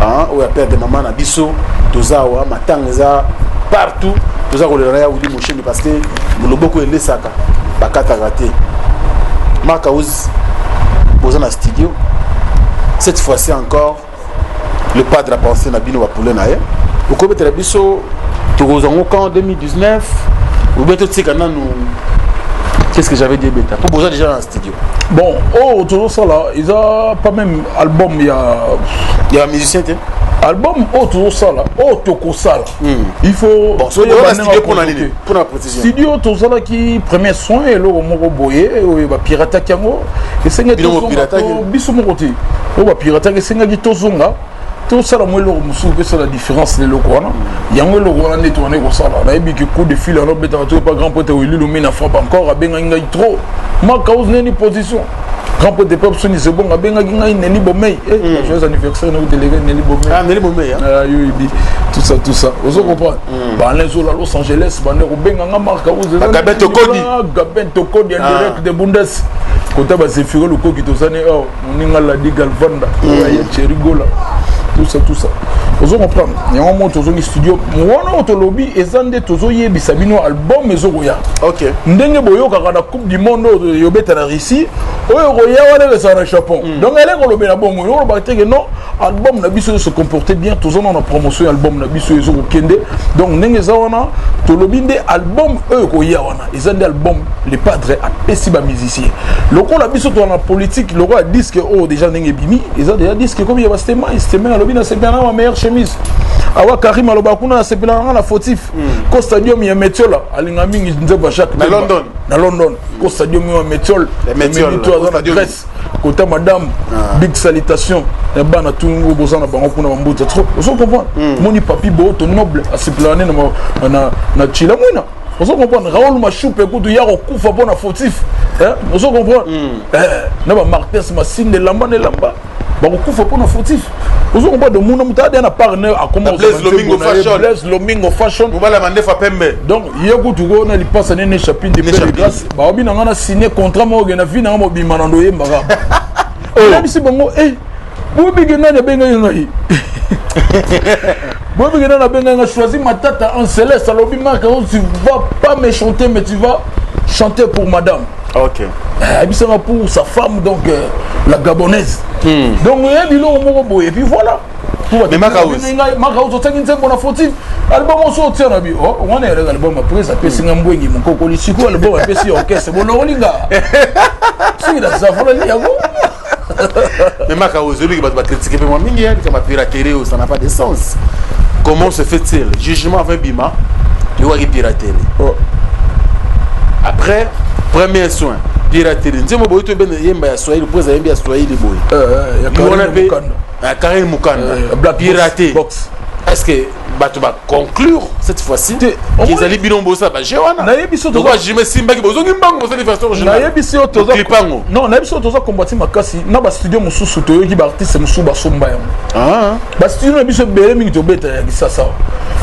hein, oyo père de maman na biso. Toza awa, matanga eza partout. Toza kolela ya Willy Moucheni parce que loboko elesaka bakataka te. Mark House, boza na studio cette fois-ci encore. Le padre a pensé na bino, bapule na ye. Okobetela biso, tokozwa ngo quand? 2019 ou bien totika nanu? Qu'est-ce que j'avais dit, beta po boza déjà dans le studio? Bon, oyo tozosala eza pas même album ya Ya musicien te. Album oyo tozosala, oyo tokosala, il faut Bon, studio mpona nini? Mpona précision. Studio, tozalaki premier soin, eloko moko boye oyo bapirataki yango, esengaki biso moko te. Oyo bapirataki, esengaki tozonga, tosala mwa eloko mosusu mpe esala différence na eloko wana. Yango eloko wana nde tobandi kosala. Nayebi ke coup de fil wana obetaka toki pa grand prêtre Willy Lumina frappe encore. Abengaki ngai trop, Makaus neni position grand prêtre Pep Soni Zebongo abengaki ngai Neli Bomei, joyeux anniversaire nakoteleka Neli Bomei. Ah, Neli Bomei. Yo yebi tout ça, tout ça, ozo comprendre. Bana ezola Los Angeles, bande kobenga nga Mark House. Gabin Tokodi. Gabin Tokodi en direct de Bundes, kota bazefiro lukoki tozani awa, moninga Ladi Galvanda, aye Cherigola, tout ça, tout ça, ozo comprendre. Yango mo tozongi studio wana. Oyo tolobi eza nde tozoyebisa bino album ezokoya. Ndenge boyokaka na Coupe du monde oyo yobeta na Russie, oyo koya wana ezala na Japon. Donc ele kolobela bongo, olobaka teke non, album na biso se comporte bien. Toza na promotion ya album na biso ezokokende. Donc ndenge eza wana, tolobi nde album oyo koya wana eza nde album Le Padre apesi bamusicien. Lokola biso toza na politique, lokola disque oyo déjà ndenge ebimi, eza déjà disque ekomi ya bastema stema. Alobi nasepela na ma meilleure chemise awa. Karim alobaka kuna, nasepela nanga na fautif ko stadium ya Metiola. Alinga mingi nzembo ya Jacques Na London. Na London, ko stadium ya Metiol. To aza na Grèce, kota madame. Big salutation ya bana tungu boza na bango kuna, bambuta trop, ozo comprendre. Moni papi Booto noble asepelaka nde na chila mwina, ozo comprendre. Raoul Mashupe kutu ya kokufa mpo na fautif, ozo comprendre. Na bamartins Masinde, elamba na elamba, bakokufa mpo na fautif, ozo comprendre. Muna moto adia na part ne akoma. Blaise Lomingo Fashion. Blaise Lomingo Fashion. Mobala mandefa pembe. Donc ye kutu ko na lipasa nene chapine de pleine grâce. Baobi na nga na signé contrat moko na vie na nga mobima na ndoyembaka. Oyebisi bango e bobike nani abengaki ngai, bobike nani abengaki ngai. Choisi Matata en céleste alobi: "Marc, tu vas pas me chanter, mais tu vas chanter pour madame." Ayebisanga pour sa femme, donc la Gabonaise. Donc oyebi biloko moko boye, et puis voilà. Mais Makaus. Makaus otiaki nzembo na fautif, album oso otia na bi wana eleka album. Après apesi nga mbwengi mokokoli. Sikoyo album apesi orchestre bonokolinga soki na zavolali yango. Mais Makaus, oyebi bato bacritique mpe mwa mingi kama piraterie, ça n'a pas de sens. Comment se fait-il, jugement avec bima yokwaki piraterie? Après premier soin, piraterie, nzembo boye toyebene yemba ya Swahili po eza yembi ya Swahili boye wana mpe Karine Mukanda piraté. Est-ce que bato baconclure cette fois-ci ezali bino bosala baje wana? Nayebi so. Toza jime simbaki, bozongi mbango, bosali version originale. Nayebi so toza non, nayebi so toza kombati makasi na bastudio mosusu. Toyoki baartiste mosusu basomba yango. Bastudio na biso ebele mingi tobeta ya Kisasa.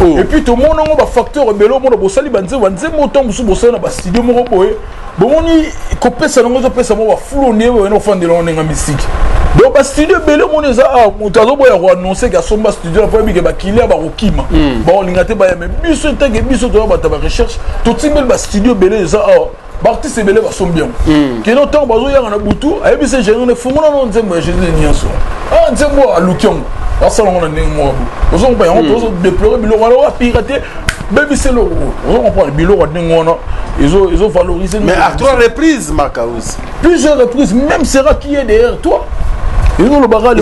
Et puis tomona yango, bafacteur ebele. Omona bosali banzembo, banzembo ntango mosusu bosali na bastudio moko boye, bomoni kopesa nango, ezopesa mo bafulu ndie boye, ofandela ngo ndenge mystique. Donc bastudio ebele omoni eza awa, moto azoboya koannonce ke asomba studio na po yebike bakilia bakokima, bakolinga te bayame biso eteke. Biso toya bato ya barecherche, totimbeli bastudio ebele eza awa, baartiste ebele basombi yango. Keno ntango bazoyanga na butu, ayebisi ingénieur ne fungola no nzembo ya Jésus nyonso. Ah, nzembo aluki yango, asala yango na ndenge moko bo ozocomprendre yango. Tozodéplore biloko wana oyo pirate bebisi eloko, ozocomprendre, biloko ya ndenge wana ezovaloriser. Mais à trois reprises, Makaus. Plusieurs reprises même sera qui est derrière toi. Ezolobaka.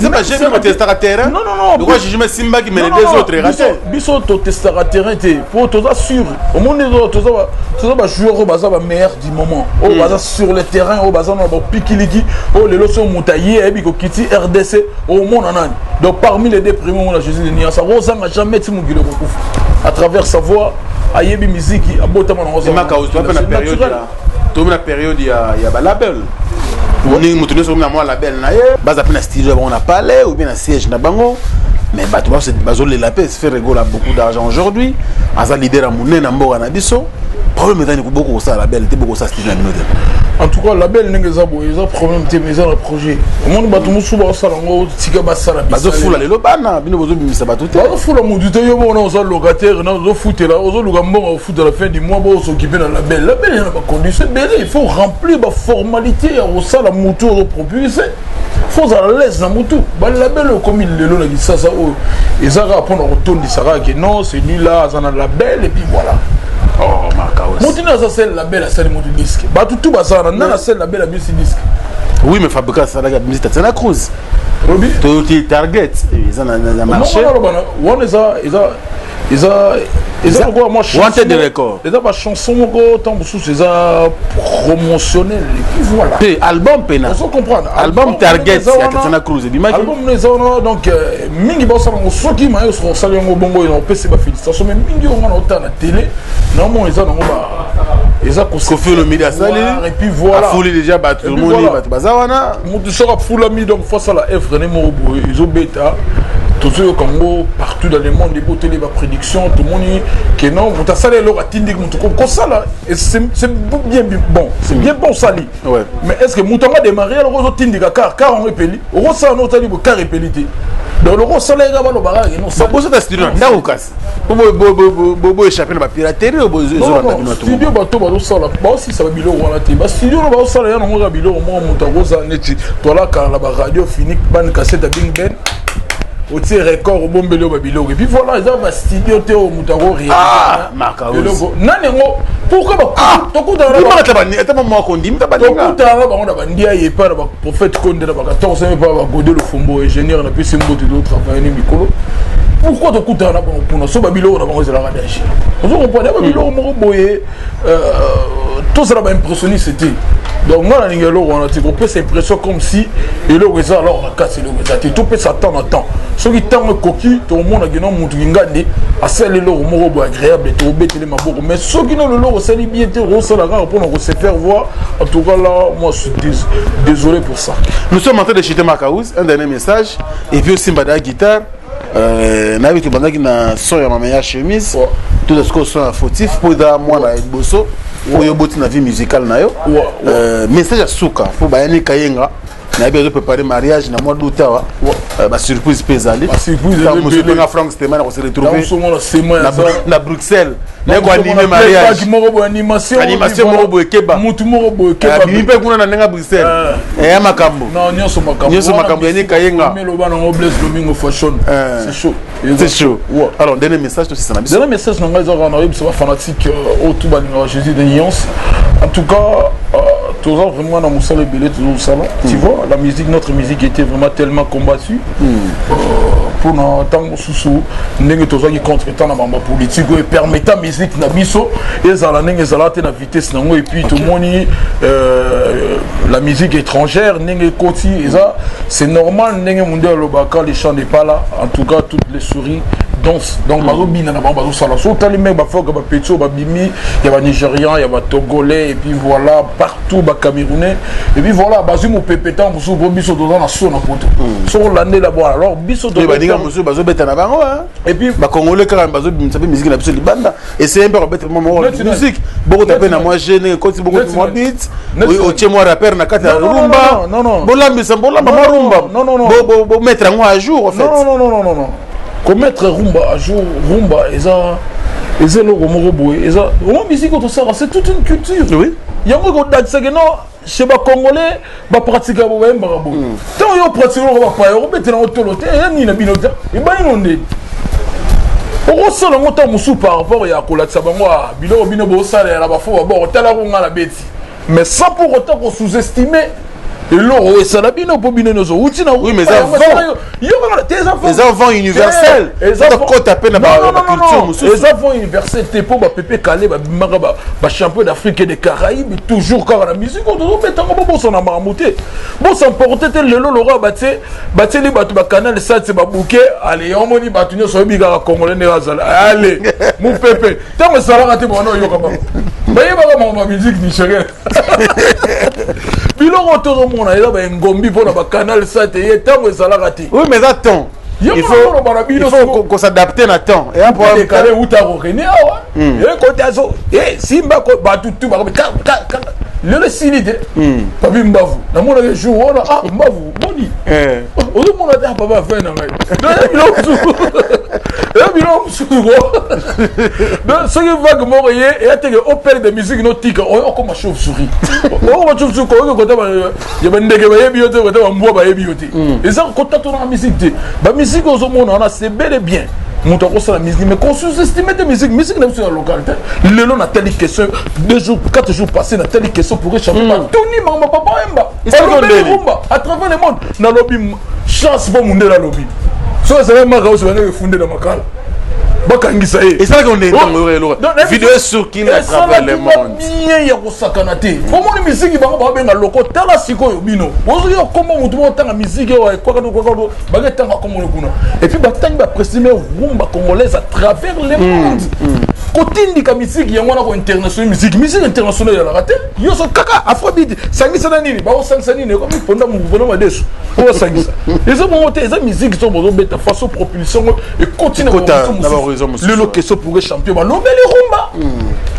Testaka terrain. Non, non, non. Lokwa jugement simbaki, mais les deux autres raté. Biso totestaka terrain te, po toza sûr. Omoni, toza bajoueur oyo baza bameilleur du moment, oyo baza sur le terrain, oyo baza na bapikiliki oyo lelo so moto aye ayebi kokiti RDC, omona nani. Donc parmi les deux premiers, omona Jésus de Niasa, ozanga jamais ti mokili ekokufa. À travers sa voix, ayebi miziki, abotama nango. Tomi na période ya balabel, moto nyonso omi na mwa label na ye, baza mpe na studio ya bango na palais ou bien na siège na bango. Mais bato bazolela mpe. Ferre Gola, beaucoup d'argent aujourd'hui, aza leader ya monene na mboka na biso. Problème ezani boko kosala label te, bokosala studio na bino te? En tout cas, label ndenge eza boye, eza problème te, mais eza na projet. Omoni, bato mosusu baosala yango, tika basala. Bazofula lelo bana, bino bozobimisa bato te. Bazofula motu te. Yo mona, oza locataire na ozofutela, ozoluka mbongo ofutela fin du mois, bos'occuper na label. Label eza na bacondition ebele, il faut remplir baformalité ya kosala. Motu ozopropulse, faut ozala l'aise na motu. Balabel okomi lelo na Kisasa oyo, eza kaka mpona kotondisa kaka ke non, celui là aza na label, et puis voilà. Oh, motu nde aza sele label, asali motu disque, bato tu bazala na nana asali label, abisi disque. Oui, mais Fabrica asalaki, abimisi Tatiana Cruz. Obi. Toyoti Target eza na marché. Wana eza lokola mwa Wanted Record. Eza bachanson moko, ntango mosusu eza promotionnel, et puis voilà. Te, album pena. Ozo comprendre? Album Target ya Tatiana Cruz ebimaki. Album no eza wana. Donc mingi baosala yango, soki maye osali yango bongo, opesi bafélicitation. Mais mingi oyo nga na otala na télé, naomona eza nango eza. Koffi Olomide asali. Et puis voilà. Afuli déjà bato, omoni bato baza wana. Motu soki afulami, donc faut asala œuvre ne moko boye ezobeta, tozoyoka yango partout dans le monde, eboteli baprédiction. Tomoni ke non, moto asala eloko, atindiki moto kosala, c'est bien bon, c'est bien bon osali. Mais est ce que moto yango adémarre eloko, ozotindika car car yango epeli, okosala no otali bo car epeli te. Donc loko osala eka, balobaka ke non. Bosota studio na ndako, kasi boéchappe na bapiraterie. Ezolanda bino. Studio, bato bazosala, baosisa babiloko wana te. Bastudio no baosala ya nango kaka biloko moko moto akozala neti toalakala na baradio phonique, bande cassette ya Bing Ben, otie record, obombeli oyo babiloko, et puis voilà. Eza bastudio te oyo moto akoréeloko nani yango. Pourquoi tokutana bango na bandia ye epai na baprophète Konde na ba 14 epai bagode Lofombo, ingénieur na pesi mbote, totravaille ni mikolo. Pourquoi tokutana na bango kuna so babiloko na bango ezalaka danger? Ozo comprendre? Babiloko moko boye, tozala baimpressionniste te. Donc nga nalingi eloko wana te, kopesa impression comme si eloko eza, alors na kati eloko eza te. Topesa temps na temps. Soki ntango ekoki, tokomonaki no motu kingandi asali eloko moko boye agréable, tokobetele maboko. Mais soki no leloko osali bien te, okosala kaka mpona kose faire voir. En tout cas là, moi je suis désolé pour ça. Nous sommes en train de chuter, Makaouz. Un dernier message et puis aussi mbada guitare. Nayebi tobandaki na son ya mama ya chemise, tout ce que son ya fautif mpo eza mwana ya liboso oyo oboti na vie musicale na yo. Message ya suka mpo bayani kayenga, nayebi azoprépare mariage na mwa d'août awa, basurprise mpe ezali. Mosu mpenga Frank Steman akose retrouve na Bruxelles, naye koanime mariage, animation moko boye keba. Mutu moko boye. Abimi mpe kuna na ndenge ya Bruxelles, eya makambo. Nyonso. Nyonso makambo yani kayenga. Meloba nango Blaise Domingo Fashion, c'est chaud. C'est chaud. Alors, dernier message tosisa na biso. Dernier message na ngai eza kaka nayebisa bafanatique oyo tu balingaka Jésus de Nuance. En tout cas, toza vraiment na mosala ebele tozosala. Tu vois, la musique, notre musique était vraiment tellement combattue mpona ntango mosusu ndenge tozwaki contre temps na bamba politique oyo epermeta musique na biso ezala ndenge ezala te na vitesse nango. Et puis tomoni la musique étrangère ndenge ekoti, eza, c'est normal. Ndenge munde alobaka, les chants n'est pas là. En tout cas, toutes les souris danse, donc bazobina na bango, bazosala. So otali me bafoka, bapeti oyo babimi ya banigérian, ya batogolais, et puis voilà, partout, bacamerounais, et puis voilà, bazwi mopepe. Ntango mosusu po biso toza na so na poto, so olandela bon, alors biso Baninga mosusu bazobeta na bango. Et puis Bacongolais kaka bazobimisa mpe musique na biso libanda, essaye mpe kobeta mwa moko musique, bokota mpe na mwa gene, ekoti, bokoti mwa beat, otie mwa rappeur na kati ya rumba, bolambisa, bolamba mwa rumba, bomettre yango à jour en fait. Non, non, non, non, non, komettre rumba à jour, rumba eza eloko moko boye, eza oma musique oyo tosala, c'est toute une culture. Yango ekodakisake non, chez bacongolais bapratika bo, bayembaka boye. Ntango yo pratique eloko bapaya, okobetela yango tolo te. Eya nini na bino te, ebani no nde okosala yango. Ntango mosusu par rapport ya kolatisa bango biloko bino bosalela, bafo babord, otalako nga na beti, mais sans pour autant kosous-estimer. Eloko oyo esala bino mpo bino nyonso outi na Oui, mais eza vent. Eza vent universel. Kota mpe na baculture mosusu. Eza vent universel te, mpo bapepe kale babimaka bachampion d'Afrique et de Caraïbes, toujours kaka na musique oyo tozobetango. Bobosana makambo te, bosamporte te. Lelo lokwa batie, batieli bato bacanal sat, babuke ale, omoni bato nyonso oyebi kaka Congolais ndenge azala. Ale mopepe, ntango esalaka te, bana oyoka bango bayebaka makambo ya musique nigérienne. Biloko tozomona eza baengombi mpona bacanal sat ye, ntango ezalaka te. Oui, mais eza temps. Il faut qu'on s'adapte na temps. Décalé uta kokende awa ekoti azo simba bato tu lelo esili te. Papi Mbavu, namonaki jour wana, ah Mbavu, boni ozomona te? Papa, afin na ngai biloko mosusu, eza biloko mosusu ko. Donc soki vague moko ye eya teke opele de musique notika oyo okoma chauve souris, okoma chauve souris, koyoki kota ya bandeke bayebi yo te, kota bambwa bayebi yo te. Eza kotatonaka musique te. Bamusique ozomona wana, c'est bel et bien moto akosala musique, mais qu'on sous-estime te musique, musique na biso ya local te. Lelo natali question, 2 jours, 4 jours passé, natali question pour échanger, batuni makambo Papa Wemba, balobeli rumba à travers le monde. Nalobi chance mpo mundele alobi so ezali maka oyo bandenge efunde na makala, bakangisa ye. Esalaki nde vidéo circule à travers le monde. Bien ya kosakana te. Omoni misiki bango babenga loko. Tala sikoyo bino ozoki okoma motu moko otanga misiki oyo ekwaka kwaka, baketanga komona kuna, et puis batangi bapresime rumba congolaise à travers le monde. Kotindika misiki yango wana ko international, musique internationale ezalaka te. Nyonso kaka afrobeat, sangisa na nini, bakosangisa nini? Ekomi ponda ponda madesu po basangisa. Eza bongo te. Eza musique so bozobeta façon propulsion ngo ekoti na horizon mosusu. Lelo question pour champion, balobeli rumba,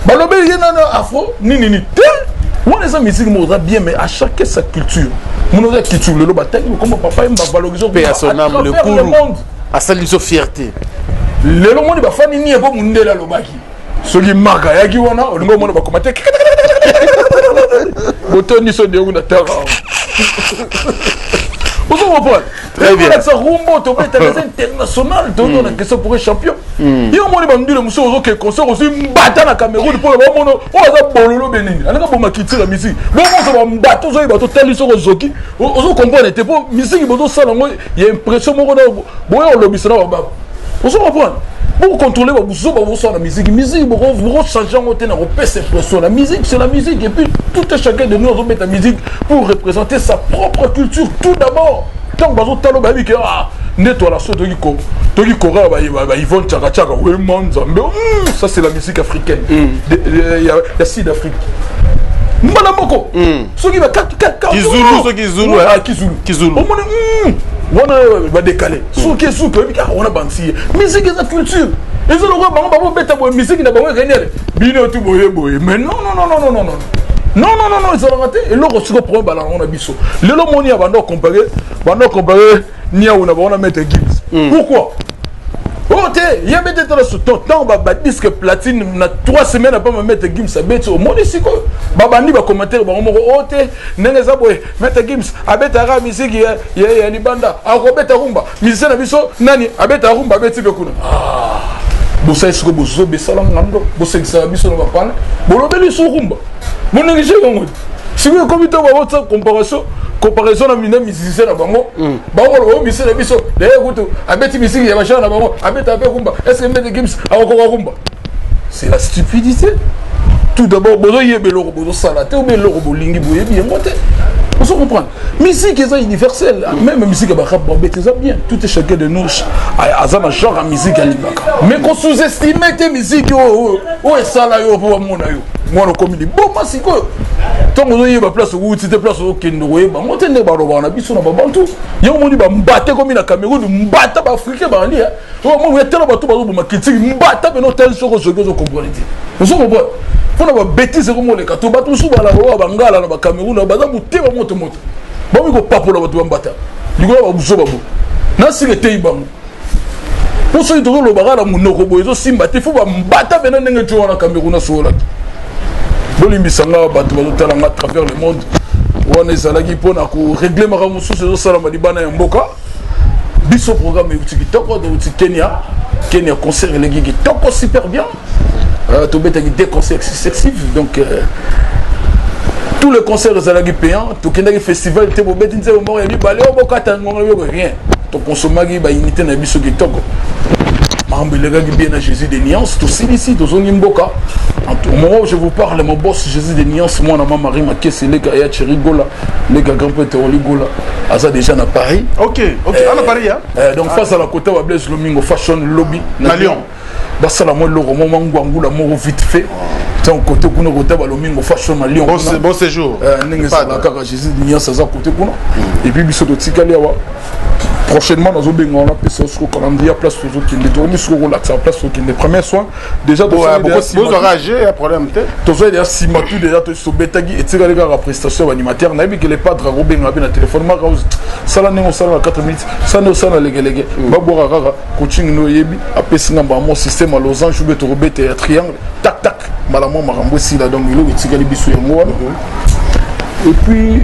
balobeli ye nano afro nini te. Wana eza musique moko eza bien, mais à chacun sa culture. Mono eza culture. Lelo batangi kokoma Papa Wemba, valoriser Paix à son âme, le travers le Kourou. monde. Asali biso fierté. Lelo moni bafandi nie mpo mundele alobaki. Soki Mark ayaki wana, olingi omona bakoma te botondi so ndenge na tara, ozo comprendre? Très bien. Olakisa rumba tobetaka eza international. Tozona question pour champion ye, omoni bandule mosusu ozoke concert, ozwi mbata na Cameroun mpo bamona oyo aza bololo be nini, alinga boma culture ya musique. Bongo bambata ozoyeba totali soko ozoki ozo comprendre te, mpo musique bozosala yango ya impression moko na boya olobisa na bababa. Ozo comprendre? Bokontrole babuzoba bozosala na musique. Musique bokochange yango te na kopesa impression. La musique, c'est la musique, et puis tout un chacun de nous azobeta musique pour représenter sa propre culture tout d'abord. Ntango bazotala, bayebi ke ah, nde toala so toki kora ba Yvonne Chaka Chaka, wema Nzambe, ça c'est la musique africaine ya Sud Afrique. Mbala moko soki Kizulu, soki Zulu, Ah, Kizulu. Kizulu. Omoni wana badekale soki esuki, oyebi kaka wana bansi. Musique eza culture, eza lokola bango babobeta boye musique na bango ekeniele bino tu boye boye. Mais non, non, non, non, non, non, non, non, non, non, non, ezalaka te. Eloko siko problème balaka ngo na biso lelo, moni ya bando comparer, bando comparer niawu na bango na Maître Gims. Pourquoi oyo te yebi te? Tala ntango badisque platine na 3 semaines apama Maître Gims abeti, omoni sikoyo babandi bacommentaire bango moko oyo te ndenge eza boye. Maître Gims abetaka musique ya libanda, akobeta rumba. Musicien na biso nani abetaka rumba, abeti mpe kuna. Bosali sikoyo bozobesala ngando, bosekisaka biso na bapane, bolobeli so rumba, bonéglige yango. Sikoyo ekomi to babotsa comparaison na mina musicien na bango. Bango baloba o musicien na biso daye kutu abeti musique ya bachana na bango, abeta mpe rumba. Est ce que Maître Gims akokoka rumba? C'est la stupidité tout d'abord. Bozoyeba eloko bozosala te, obe eloko bolingi boyebi yango te. Ozo comprendre? Musique eza universelle. Même musique ya barap babeti eza bien. Tout et chacun de nous aza na genre ya musique alingaka, mais ko sous-estime te musique oyo esala yo mpo bamona yo mwana okomi liboma. Sikoyo ntango ozoyeba place owuti te, place ozokende koyeba yango te. Nde balobaka na biso na babantu yango, moni bambata ekomi na Cameroun, mbata baafricain bandi omoni tala bato bazoboma critique mbata pene. Otali soki ozoki ozocomprendre te, ozocomprendre mpona babêtises ekomoleka to bato mosusu balaka oyo bangala na bacameroun baza motema moto moto, bakomi kopapola bato bambata likolo ya babuzoba bo nasika eteyi bango. Mpo soki tozoloba kaka na monoko boye, ezosimba te. Fo bambata pena ndenge tio wana Cameroun asololaki. Bolimbisa nga, bato bazotala nga à travers le monde. Wana ezalaki mpona korégler makambo mosusu ezosalama libanda ya mboka biso. Programme euti kitoko, euti Kenya. Kenya, concert eleki kitoko, super bien. Tobetaki deux concerts successifs, donc Tous les concerts ezalaki payant. Tokendaki festival te, bobeti nzembo moko ya mibale, oyo bokata ngonga yoko, rien. Tokonsomaki baunité na biso kitoko, makambo elekaki bien na Jésus de Nuance. Tosilisi, tozongi mboka. Au moment où je vous parle, mon boss Jésus de Nuance, mwana ma Marie Makesi, leka ya Thierry Gola, leka grand prêtre Oli Gola, aza déjà na Paris. Ok, ah, na Paris, hein? Donc face à la côté wa Blaise Lomingo Fashion Lobby. Na Lyon. Basala mwa eloko mwa mangwangula moko vite fait. Donc côté kuna, côté balomingo Fashion na Lyon. Bon, bon séjour. Ndenge ezala kaka, Jésus de Nuance aza côté kuna et puis biso totikali awa. Prochainement nazobenga wana, pesa siko calendrier, place tozokende. Tokomi siko kolakisa place tokende. Premier soin déjà. Bozwaka age ya problème te. Tozwa déjà nsima tout, déjà tobetaki, etikali kaka prestation ya baanimateur. Nayebi ke le padre akobenga mpe na telefone maka, sala ndenge osala na 4 minutes, sala ndenge osala na legelege, babwaka kaka coaching no. Oyebi, apesi nga mbala mo système ya losange ube, tokobeta ya triangle, tak tak, mbala mwa makambo esila. Donc eloko etikali biso yango wana. Et puis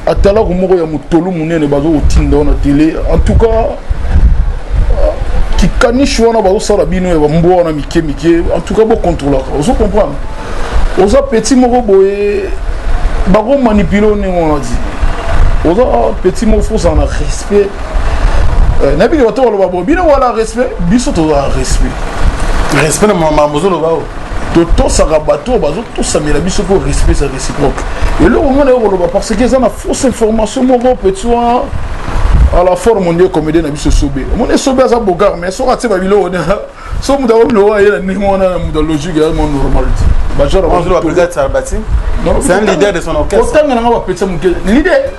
atalako moko ya motolu monene bazokotinda wana télé. En tout cas, kikanishi wana bazosala bino ya bambwa wana mike mike, en tout cas bocontrôlaka. Ozo comprendre, oza petit moko boye, bakomanipuler ndenge wana ti oza petit moko, faut ozala na respect. Nayebi ke bato baloba boye, bino wala respect, biso tozala respect. Respect na makambo ozoloba o. Totosaka bato oyo bazotosamela biso, mpo respect eza réciproque. Eloko nga na yo koloba, parce que eza na fausse information moko, petit wana à la forme nde comédien na biso Esobe. Omoni Esobe aza bogar, mais soki atie babiloko, so moto akobiloko aye na ndenge wana na moto ya logique, ya mo normal te. C'est un leader de son orchestre. Otanga nanga bapetisa moke, leader,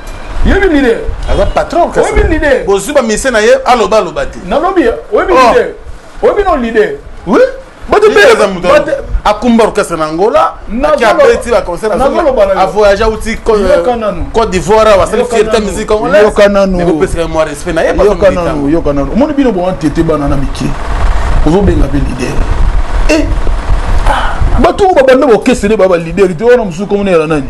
yebi leader. Aza patron. Oyebi leader. Bozwi bamise na ye, aloba aloba te. Nalobi, oyebi leader, oyebi no leader. Oui, akumba orchestre na Angola, aki abeti baconcert, avoyage, auti Côte d'Ivoire, basali fierté musique congolaise. Yoka nanu. Opesaka mwa respect na ye. Yoka nanu, yoka nanu. Omoni bino bonga tete, bana na mike, ozobenga mpe leader e bato oyo babanda baorchestre nde baa baleader te. Wana mosusu komona yala nani,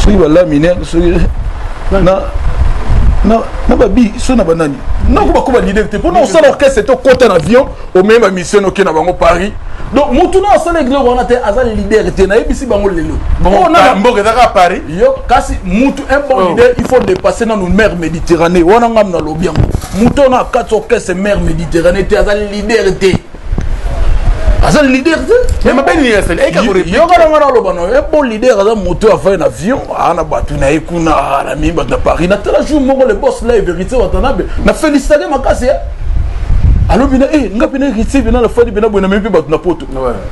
soki balamine, soki na babi so na banani, nako bako baleader te. Mpona osala orchestre te, okota na avion, omemi bamission, oke na bango Paris. Donc motu na asala eloko wana te, aza leader te. Nayebisi bango lelo. Mboka ezaka Paris. Yo kasi mutu, un bon leader, il faut dépasser nanu mer Méditerranée wana. Ngam nalobi yango, mutu oyo na kati orchestre mer Méditerranée te, aza leader te, aza leader te. Yoka nanga, naloba na yo, bon leader aza moto afai na avion, aa na bato na ye kuna, na mimi bato na Paris. Natala jour moko le boss la Vérité Watanabe, na félicitake makasi. Alobi na e nga mpena Héritier mpena nafandi mpena boye, na memi mpe bato na poto.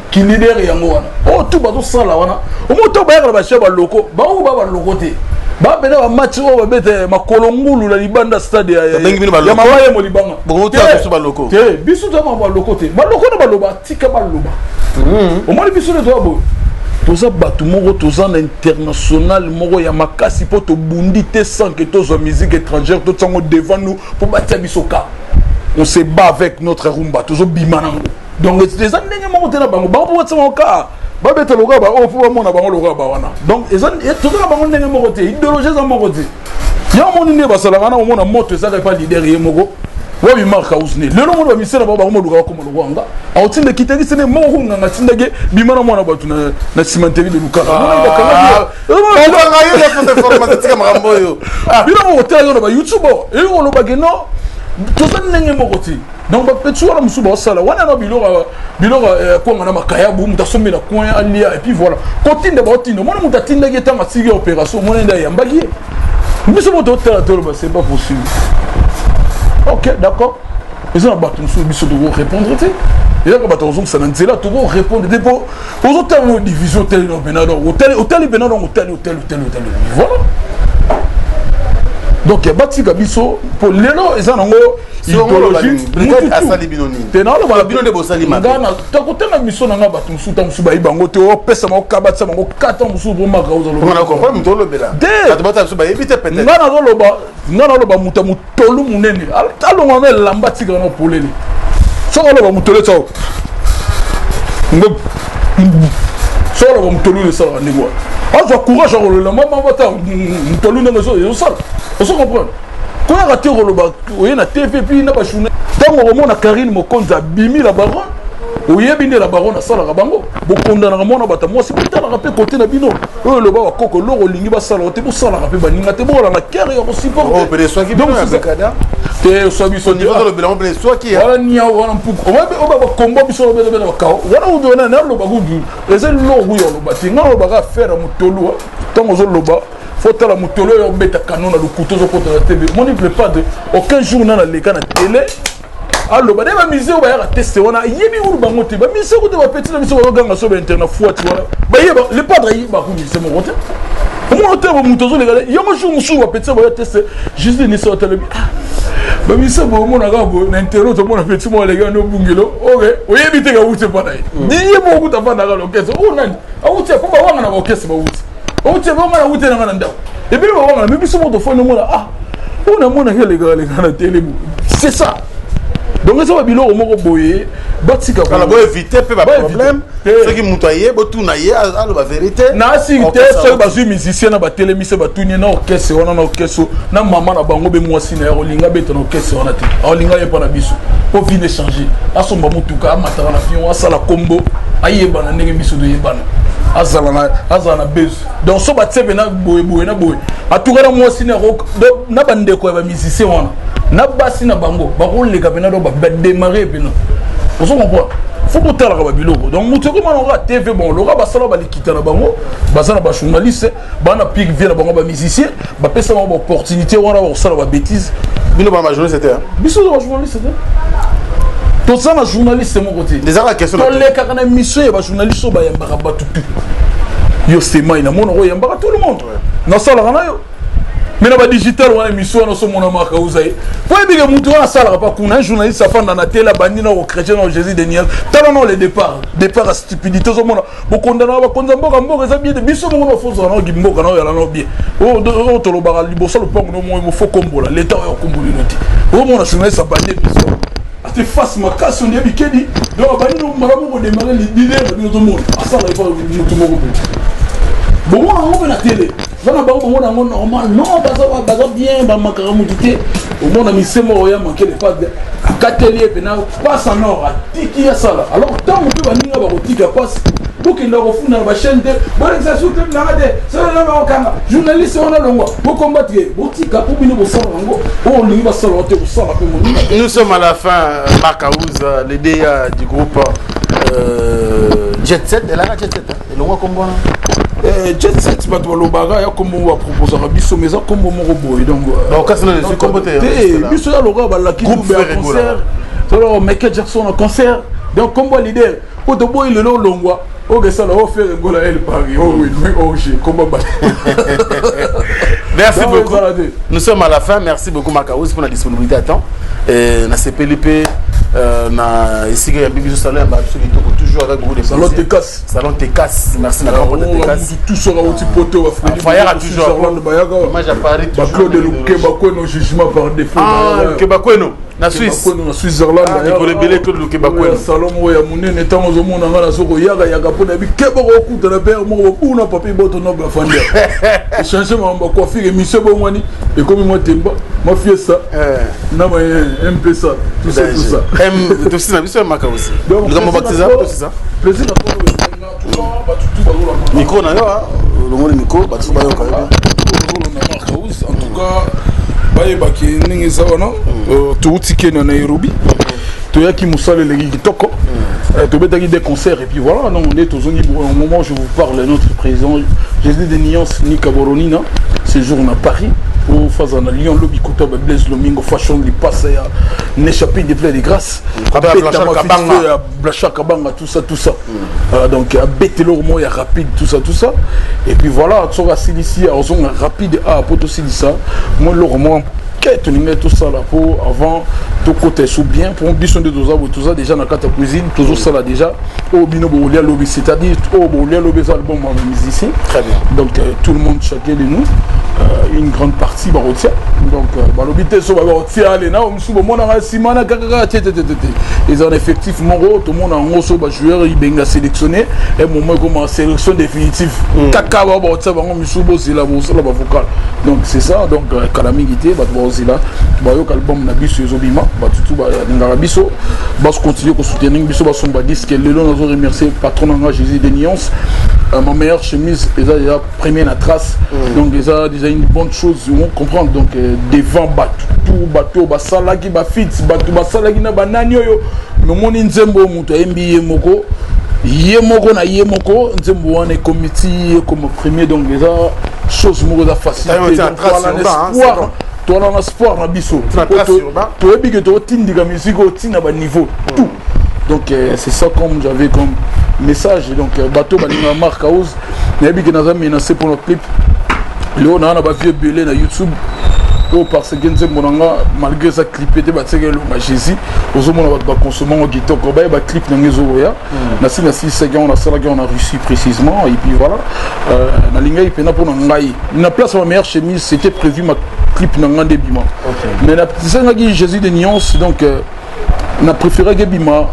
Ki leader yango wana oyo tu bazosala wana. Omo to bayaka na bashia baloko, bango ba baloko te, bapena bamatch oyo babeta makolo ngulu na libanda stade ya mama ye molibanga te. Biso toza baloko te, baloko na baloba, tika baloba. Omoni biso nde toza boye, toza bato moko, toza na international moko ya makasi, mpo tobundi te sans que tozwa musique étrangère totiango devant nous mpo batia biso ka. On se bat avec notre rumba, tozobima nango. Donc eza ndenge moko te na bango. Bango mpo batia bango ka babeta lokola ba oyo mpo bamona bango lokola ba wana. Donc eza toza na bango ndenge moko te, idéologie eza moko te. Ya omoni nde basalaka na omona moto ezaka epa leader ye moko wabi Mark Ausne. Lelo moni bamisela bango, bango moluka bakoma lokola nga aotinda kitaki sene moko konganga atindaki bima na mwana bato na cimenterie de Lukala. Makambo oyo. Bino moko otala yo na bayoutube eyi kolobaki no, toza ndenge moko te. Donc bapeti wana mosusu baosala wana na biloko, biloko kwanga na makayabu, moto asombi na coin alia, et puis voilà, kotinda baotinda. Omoni moto atindaki ye ntango atiki opération, omoni nde ayambaki ye. Biso moto otala, toloba c'est pas possible. Ok, d'accord, eza na bato mosusu biso tokorépondre te, ezaka bato kozongisa na nzela, tokorépondre te mpo ozotala no division, otali no mpena, donc otali mpena, donc otali, otali, otali, otali, voilà. Donc batika biso mpo lelo eza nango idéologie asali bino nini? Te, naloba. Bino nde bosali mabe. Takotanga miso na nga, bato mosusu ta mosusu bayi bango te, opesa bango ka, batia bango kata mosusu bomaka. Ozalomoto olobela bato bata mosusu bayebi te peut-être. Nga nazoloba, nga naloba, moto ya motolu monene alonga na elamba, atikaka na polele. Soki aloba motolu eti soki aloba motolu esalaka ndenge wana, azwa courage akolola mama bata motolu ndenge ezosala. Ozo comprendre, koyaka te koloba oye na TV puis na bajournée. Ntango okomona Karine Mokonzi abimi la baronne. Oyebi nde la baronne asalaka bango, bokondanaka mwana bato mwasi, botalaka mpe kote na bino. Oyo eloba bakoko, eloko olingi basalaka te, bosalaka mpe baninga te, bolanda kere ya kosupporte te. Oswa biso wana niau wana mpuku oyo bakombo biso obelobela bakao wana kutu wana naloba kutu eza eloko kuya oloba te. Ngai nalobaka affaire ya motolu. Ntango ozoloba, fo tala motolu oyo obeta kano na lokuta, ozokota na tv. Moni le padre, aucun jour na naleka na tele aloba nde bamusée oyo bayaka teste wana, ayebi ulu bango te. Bamusée kuta bapeti na biso bazoganga so bainternet fuati wana, bayeba le padre ayeba ku musée moko te. Omona te moto azoleka yango. Jour mosusu bapeti baya teste juste nisa otalobi bamusée boye, omona kaka boye na internet, omona peti moko aleki wana obungelo. Ok, oyebi te kawuti epa na ye, ye moko kuta afandaka na orchestre oyo nani awuti po bawanga na baorchestre, bawuti awuti bawanga na wuti nanga na ndako ebele bawanga na me biso moko tofandi, omona ah, oyo namonaki alekaka leka na tele. C'est ça. Donc eza babiloko moko boye, batika. Boévite mpe baproblème. Soki moto aye, botuna ye, aloba vérité. Nasi te. Soki bazwi musicien na batelemisi, batuni ye na orchestre wana, na orchestre na mama na bango be mwasi na ye, akolinga beta na orchestre wana te, akolinga ye mpa na biso mpo vie ne change, asomba motuka, amataka na avion, asala kombo, ayebana ndenge biso toyebana, azala na besoin. Donc so batie mpena boye boye na boye, atuka na mwasi na bandeko ya bamusicien wana na basi na bango, bakoleka mpena. Donc badémarre mpena, ozo comprendre, fo botalaka babiloko. Donc moto ekoma na kaka TV, bon, loka basala balikita na bango, baza na bajournaliste, baa na pique vie na bango, bamusicien bapesa bango baopportunité wana, bakosala babétise. Bino ba bajournaliste te? Biso toza bajournaliste te, toza na journaliste moko te. Tolekaka na émission ya bajournaliste oyo bayambaka bato tu. Yo semai namonaka oyambaka tout le monde, nasalaka na yo. Me na badigital wana, émission wana osomona maka uza ye po yebike motu wana asalaka pa kuna. Un journaliste afanda na tele, abandi na kochrétien na Jésus de Nias. Tala na le départ, départ ya stupidité. Ozomona bokondana bakonza mboka, mboka eza bien te. Biso moko na fozala na mboka na oyala na bien. Oyo tolobaka liboso, lopango no moyo fo kombola leta oyo akombolino te. Omona journaliste abandi émission, ate face makasi, ondi ebikedi. Donc abandi no mbala moko démarre leader na bino, tomona asala epa motu moko mpe bomona yango mpe na tele. Bana bango bomona yango normal. Non, baza bien, bamakaka motu te. Omona misemo oyo ya manke le padre, akateli ye mpena passe en or, atiki asala. Alors ntango mpe baninga bakotika passe, bokenda kofunda na bachaîne te, bolekisa su club nanga te, soki bakokanga journaliste wana, longwa bocombattre ye, botika mpo bino bosala yango oyo olingi basala te, kosala mpe moninga. Nous sommes à la fin. Marc Aouz, le DA du groupe Jet 7, elle a Jet 7, hein? Elongwa kombo wana. Jet 7, bato balobaka ya kombo moko baproposaka biso, mais eza kombo moko boye. Donc kombo te, biso ya lokola balaki ya concert, toloko Michael Jackson na concert. Donc kombo ya leader po toboyi lelo olongwa okesala oFerre Gola El Paris oge kombo bato. Merci beaucoup. Nous sommes à la fin. Merci beaucoup, Makaouz, pour la disponibilité à temps. Na sepeli pe na esika ya bibiso, salon ya babiso kitoko, toujours avec beaucoup de Salon Tekas. Salon Tekas, merci na grand de Tekas. Tout sera outi poto. Fayara toujours. Bayaka. Image à Paris. Toujours. Claude Lukeba Kweno, jugement par défaut. Ah, Lukeba Kweno na Suisse. Na Switzerland. Mikolo ebele, Claude Lukeba Kweno. Salon moko ya monene. Ntango ozomona nga nazo koyakayaka mpo nayebi keba kokutana pere moko bobuna papi boto noble afandi échange makambo ya coiffure. Émission ebongwani, ekomi mwa temba mwa fiesta na ba mpesa, tout ça, tout ça. Tosi na biso ya maka aussi likambo baktiza tosisa. Plaisir na micro na yo, olongoli micro, bato bayoka yo. En tout cas, bayebaki ndenge eza wana. Touti Kenya, Nairobi, toyaki mosala eleki kitoko, tobetaki des concerts et puis voilà. Donc nde tozongi. Au moment où je vous parle, notre président Jésus de Niance Nika Boronina séjour na Paris ofaza na Lyon lobi, kota ba Blaise Lomingo Fashion, lipasa ya n'échappé des plaies de grâce ya Blanchard Kabanga, tout ça, tout ça. Donc abeteli moko ya rapide, tout ça, tout ça. Et puis voilà, soki asilisi, azonga rapide a po tosilisa mo eloko moko ke tolingai tosala po avant tokota esu bien. Po biso nde toza boye, toza déjà na kati ya cuisine, tozosala déjà oyo bino bokolia lobi, c'est-à-dire oyo bokolia lobi eza album ya musicien. Très bien. Donc tout le monde, chacun de nous, une grande partie bakotia. Donc balobi te so bakotia ale na mosusu, bomonaka nsima na kakaka te te te te te. Eza na effectif moko, tomona yango so bajoueur ibenga sélectionné e moment ekoma sélection définitive kaka bao bakotia bango misusu, bozela bosala bavocal. Donc c'est ça. Donc kala mingi te, bato bakozela bayoka album na biso ezobima. Bato tu balingaka biso, bacontinue kosoutenir biso, basomba disque. Lelo nazo remercier patron na nga Jésus de Nuance. Ma meilleure chemise eza déjà premier na trace, donc eza déjà une bonne chose, on comprend. Donc devant bato tout, bato basalaki bafits, bato basalaki na banani oyo nomoni nzembo oyo moto ayembi ye moko, ye moko na ye moko, nzembo wana ekomi ti ekoma premier. Donc eza chose moko eza facile. Espoir, towana na espoir na biso, toyebi ke totindika musique oyo ntina baniveau tout. Donc c'est ça comme j'avais comme message. Donc bato balingaka Mark House, nayebi ke naza menacé mpona clip. Lelo naa na bavie ebele na YouTube oyo, parce que nzembo na nga, malgré eza clip te, batiaka elonga Jésus, ozomona bato bakonsoma ngo kitoko. Bayeba clip na nga ezokoya. Nasi nasilisaki yango, nasalaki yango na Russie précisément. Et puis voilà, nalingaki mpena mpo na ngai na place ma meilleure chemise, c'était prévu ma clip na nga nde ebima, mais nasengaki Jésus de Nuance. Donc na préféraki ebima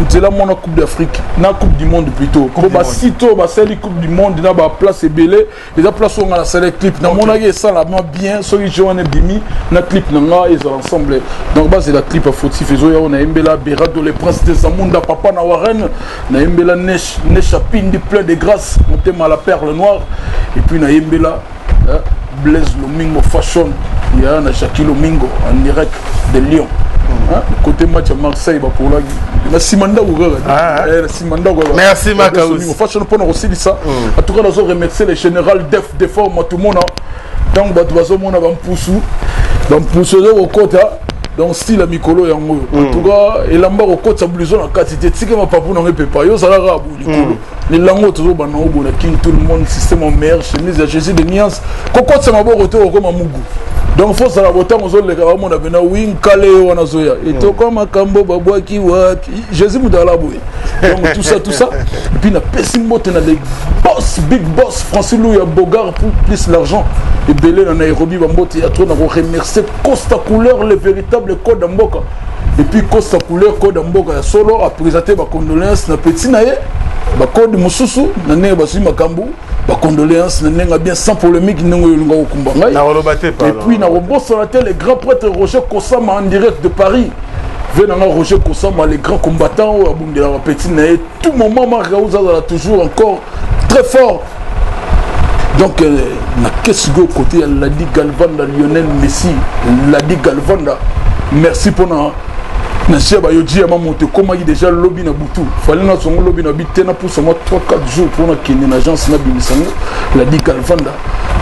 nzela mona Coupe d'Afrique na Coupe du monde plutôt, po basite oyo basali Coupe du monde na baplace ebele, eza place oyo nga nasali clip, namonaki esalama bien soki je wana ebimi na clip na nga ezala ensemble. Donc bazela clip ya Fautif ezoya, oyo nayembela Berado, le prince des Amunda, papa na Warren, nayembela Nesha Pindi, plein de grâce, motema la perle noire, et puis nayembela Blaise Lomingo Fashion ya na Jackie Lomingo en direct de Lyon. Côté match ya Marseille, bapolaki na nsima ndako kaka, na nsima ndako. Merci, Makaus. Fashion mpona kosilisa. En tout cas nazo remercier le général Def Defort Matumona. Donc bato bazomona bampusu, bampusu ezo kokota. Donc style ya mikolo yango oyo, en tout cas elamba kokotisa blouson na kati te, tika mapapu nango epepa yo, ozalaka boye likolo. Lelango tozobanda ngo boye na King, tout le monde, système en meilleure chemise ya Jésus de Nuance, kokotisa maboko te, okoma mugu. Donc faut ozala botango ozoleka, bamona pena wi nkale yo wana azoya etoko makambo babwaki wapi Jésus moto ala boye. Donc tout ça, tout ça. Et puis napesi mbote na les boss, big boss Francis Louya Bogart, pour plus l'argent ebele na Nairobi, bambote ya trop. Na koremercier Costa Couleur, le véritable code ya mboka. Et puis Costa Couleur, code ya mboka ya solo, aprésente bacondoléance na petit na ye, bacode mosusu na ndenge bazwi makambo, bacondoléance na ndenge bien, sans polémique, ndenge oyo olinga kokumba ngai. Nakoloba te. Et puis nakobosana te le grand prêtre Roger Kosama en direct de Paris, ve nanga Roger Kosama, le grand combattant oyo abundelaka petit na ye tout moment. Mark House azala toujours encore très fort. Donc nake sikoyo côté ya Ladi Galvanda, Lionel Messi, Ladi Galvanda, merci mpona na sia bayoji ya mamoto. Ekomaki déjà lobi na butu, fale nazongo lobi na bi te, napusa mwa 3 4 jours mpona kende na agence nabimisa yango. Ladi Galvanda,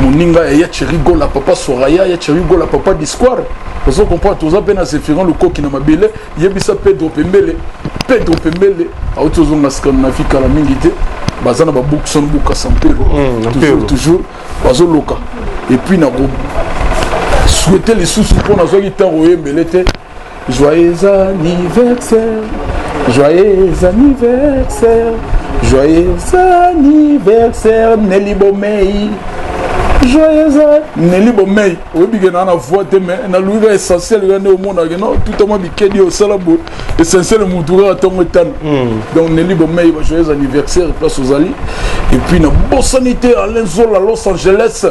moninga ya Cheri Gola, papa Soraya, ya Cheri Gola, papa Disquare, ozo comprendre. Toza mpe na Zéphirin Lukoki na mabele, yebisa Pedro Pembele, Pedro Pembele auti ozonga Scandinavie kala mingi te, baza na babukson bukasa mpero, toujours toujours bazoloka. Et puis nako souhaiter lisusu mpo nazwaki ntango oyembele te: joyeux anniversaire, joyeux anniversaire, joyeux anniversaire Nelly Bomei, joyeux Nelly Bomei. Oyebi ke naa na voix te, mais naluki kaka essentiel kaka nde omonaka no tout mwa bikedi osala boye, essentiel mutu kaka ntongo etana. Donc Nelly Bomei, ba joyeux anniversaire place ozali. Et puis nabosani te Alain Zola, Los Angeles.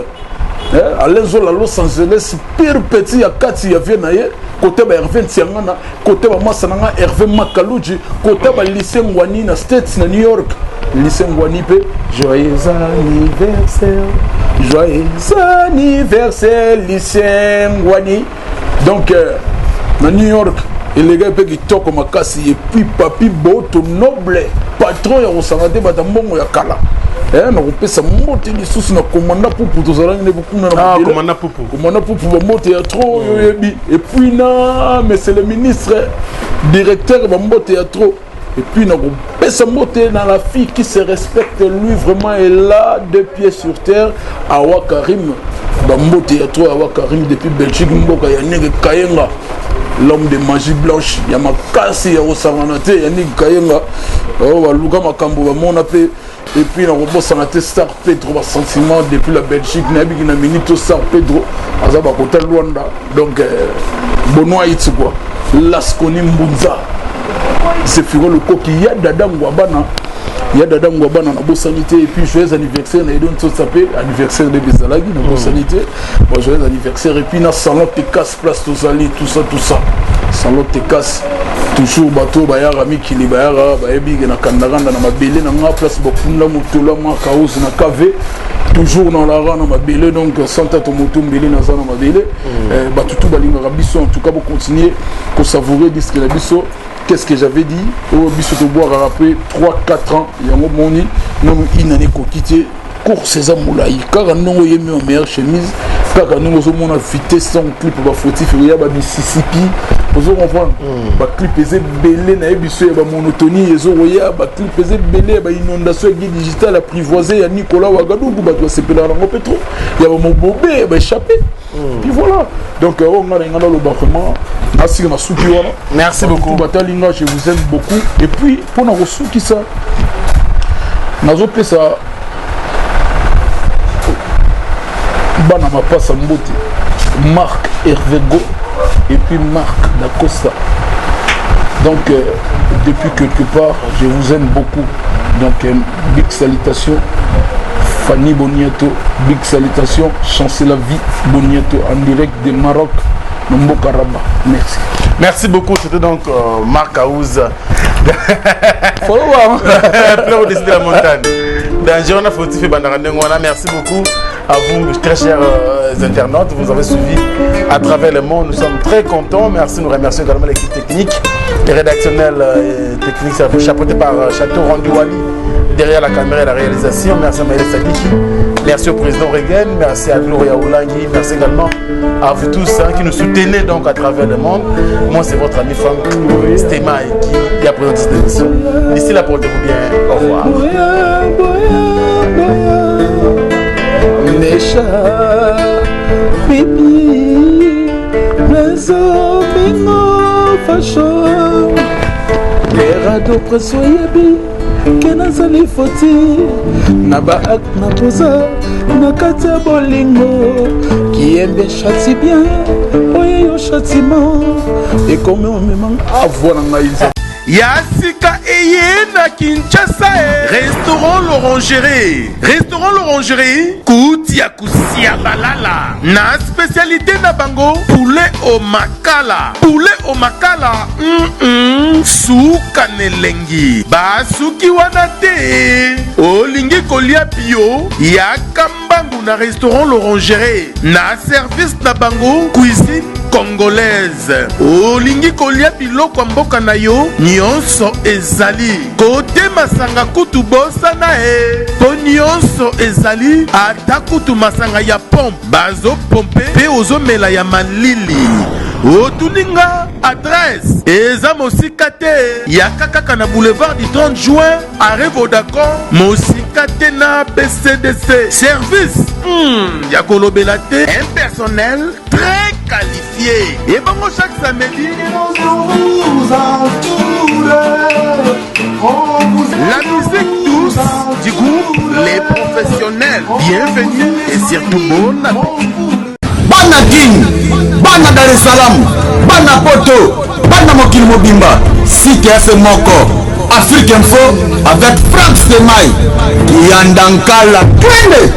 Alain Zola, Los Angeles, pire petit ya kati ya vie na ye, kote ba Hervé Ntiangana, kote bamasa na nga Hervé Makaluji, kote ba Lycée Ngwani na States, na New York, Lycée Ngwani mpe joyeux anniversaire, joyeux anniversaire Lycée Ngwani. Donc na New York eleka mpe kitoko makasi. Et puis Papi Boto Noble, patron ya kosanga te, bato mbongo ya kala, nakopesa mbote lisusu na komanda Pupu, tozalaki nde kuna. Na komanda Pupu. Komanda Pupu, bambote ya trop oyo oyebi. Et puis na monsieur le ministre directeur, bambote ya trop. Et puis nakopesa mbote na la fille qui se respecte, lui vraiment est là, deux pieds sur terre, Awa Karim, bambote ya trop, Awa Karim depuis Belgique, mboka ya Ndenge Kayenga, l'homme de magie blanche ya makasi ya kosangana te, Yannick Kayenga oyo baluka makambo bamona mpe. Et puis nakobosana te Star Pedro, basentiment depuis la Belgique. Nayebiki na minute Star Pedro aza bakota Luanda. Donc Bonoit iti quoi, Lasconi Mbunza, Zefiro Lokoki ya Dada Ngwabana, ya Dada Ngwabana, nabosani te. Et puis joyeux anniversaire na Edo Ntsotsa mpe, anniversaire nde ezalaki, nabosani te. Bon, joyeux anniversaire. Et puis na salon Tekas, place tozali, tout ça, tout ça, salon Tekas toujours. Bato bayaka mikili, bayaka, bayebi ke na kandakanda na mabele na nga, place bakunda motola makaus na kave, toujours na lara na mabele. Donc santa to moto mbele naza na mabele. Bato tu balingaka biso. En tout cas, bocontinue kosavourer disque na biso. Qu'est-ce que j'avais dit? Oyo biso tobwakaka après 3 4 ans, yango moni nanu inane ekoki te. Course eza molai, kaka ndenge oyemi wa meilleure chemise, kaka ndenge ozomona vitesse. Ntango clip bafautif ekoya, bamississippi, ozo comprendre. Baclip eza ebele, nayebi so ya bamonotonie ezokoya. Baclip eza ebele ya bainondation ya Guy Digital, apprivoisé ya Nicolas Wagadugu, bato basepelaka nango mpe trop, ya bamobobe, ya baéchappé. Puis voilà, donc oyo nga na nga naloba vraiment, nasika na suki wana. Merci beaucoup. Batali nga, je vous aime beaucoup. Et puis mpona kosukisa, nazopesa bana mapasa mbote, Marc Hervego et puis Marc Dacosta. Donc depuis quelque part, je vous aime beaucoup. Donc big salutation Fanny Boniato, big salutation Chancela Vie Boniato, en direct de Maroc, Mboka Rabat. Merci. Merci beaucoup. C'était donc Marc Aouz. Faut le voir. Plein au-dessus de la montagne. Danger, on a fautif Bandarandengwana. Merci beaucoup à vous, très chers internautes. Vous avez suivi à travers le monde. Nous sommes très contents. Merci. Nous remercions également l'équipe technique et rédactionnelle et technique, chapeautée par Château Rendu Wali derrière la caméra et la réalisation. Merci à Maël Sadiki. Merci au président Reagan. Merci à Gloria Oulangui. Merci également à vous tous, hein, qui nous soutenez donc à travers le monde. Moi, c'est votre ami Franck Stema qui a présenté cette émission. D'ici là, portez-vous bien. Au revoir. Nesha bibi nazobengo fasho Gerardo Preso, oyebi ke nazali foti na baacte na poza na kati ya bolingo. Kiyembe chati bien oye yo châtiment ekomi omemanga avoi na ngai. Ya sika eye na Kinshasa e. Restaurant L'Orangerie, restaurant L'Orangerie, kuti ya kusia balala na spécialité na bango poulet au makala, poulet au makala, Suka na elengi. Basuki wana te. Olingi kolia bio, yaka mbangu na restaurant L'Orangerie, na service na bango cuisine congolaise. Olingi kolia biloko ya mboka na yo, nyonso ezali. Kote masanga kutu bosana e, mpo nyonso ezali, ata kutu masanga ya pompe bazopompe mpe ozomela ya malili. Otuni nga adresse, eza mosika te. Yaka kaka na boulevard du 30 juin, arrêt Vodacom, mosika te na BCDC. Service ya kolobela te, un personnel très qualifié. Et bongo chaque samedi, la musique douce du groupe Les Professionnels. Bienvenue et surtout bon appétit. Bana Kin, bana Dar es Salaam, bana Poto, bana mokili mobimba, site ya se moko, Afrique Info avec Frank Stemay Kiyandankala, twende.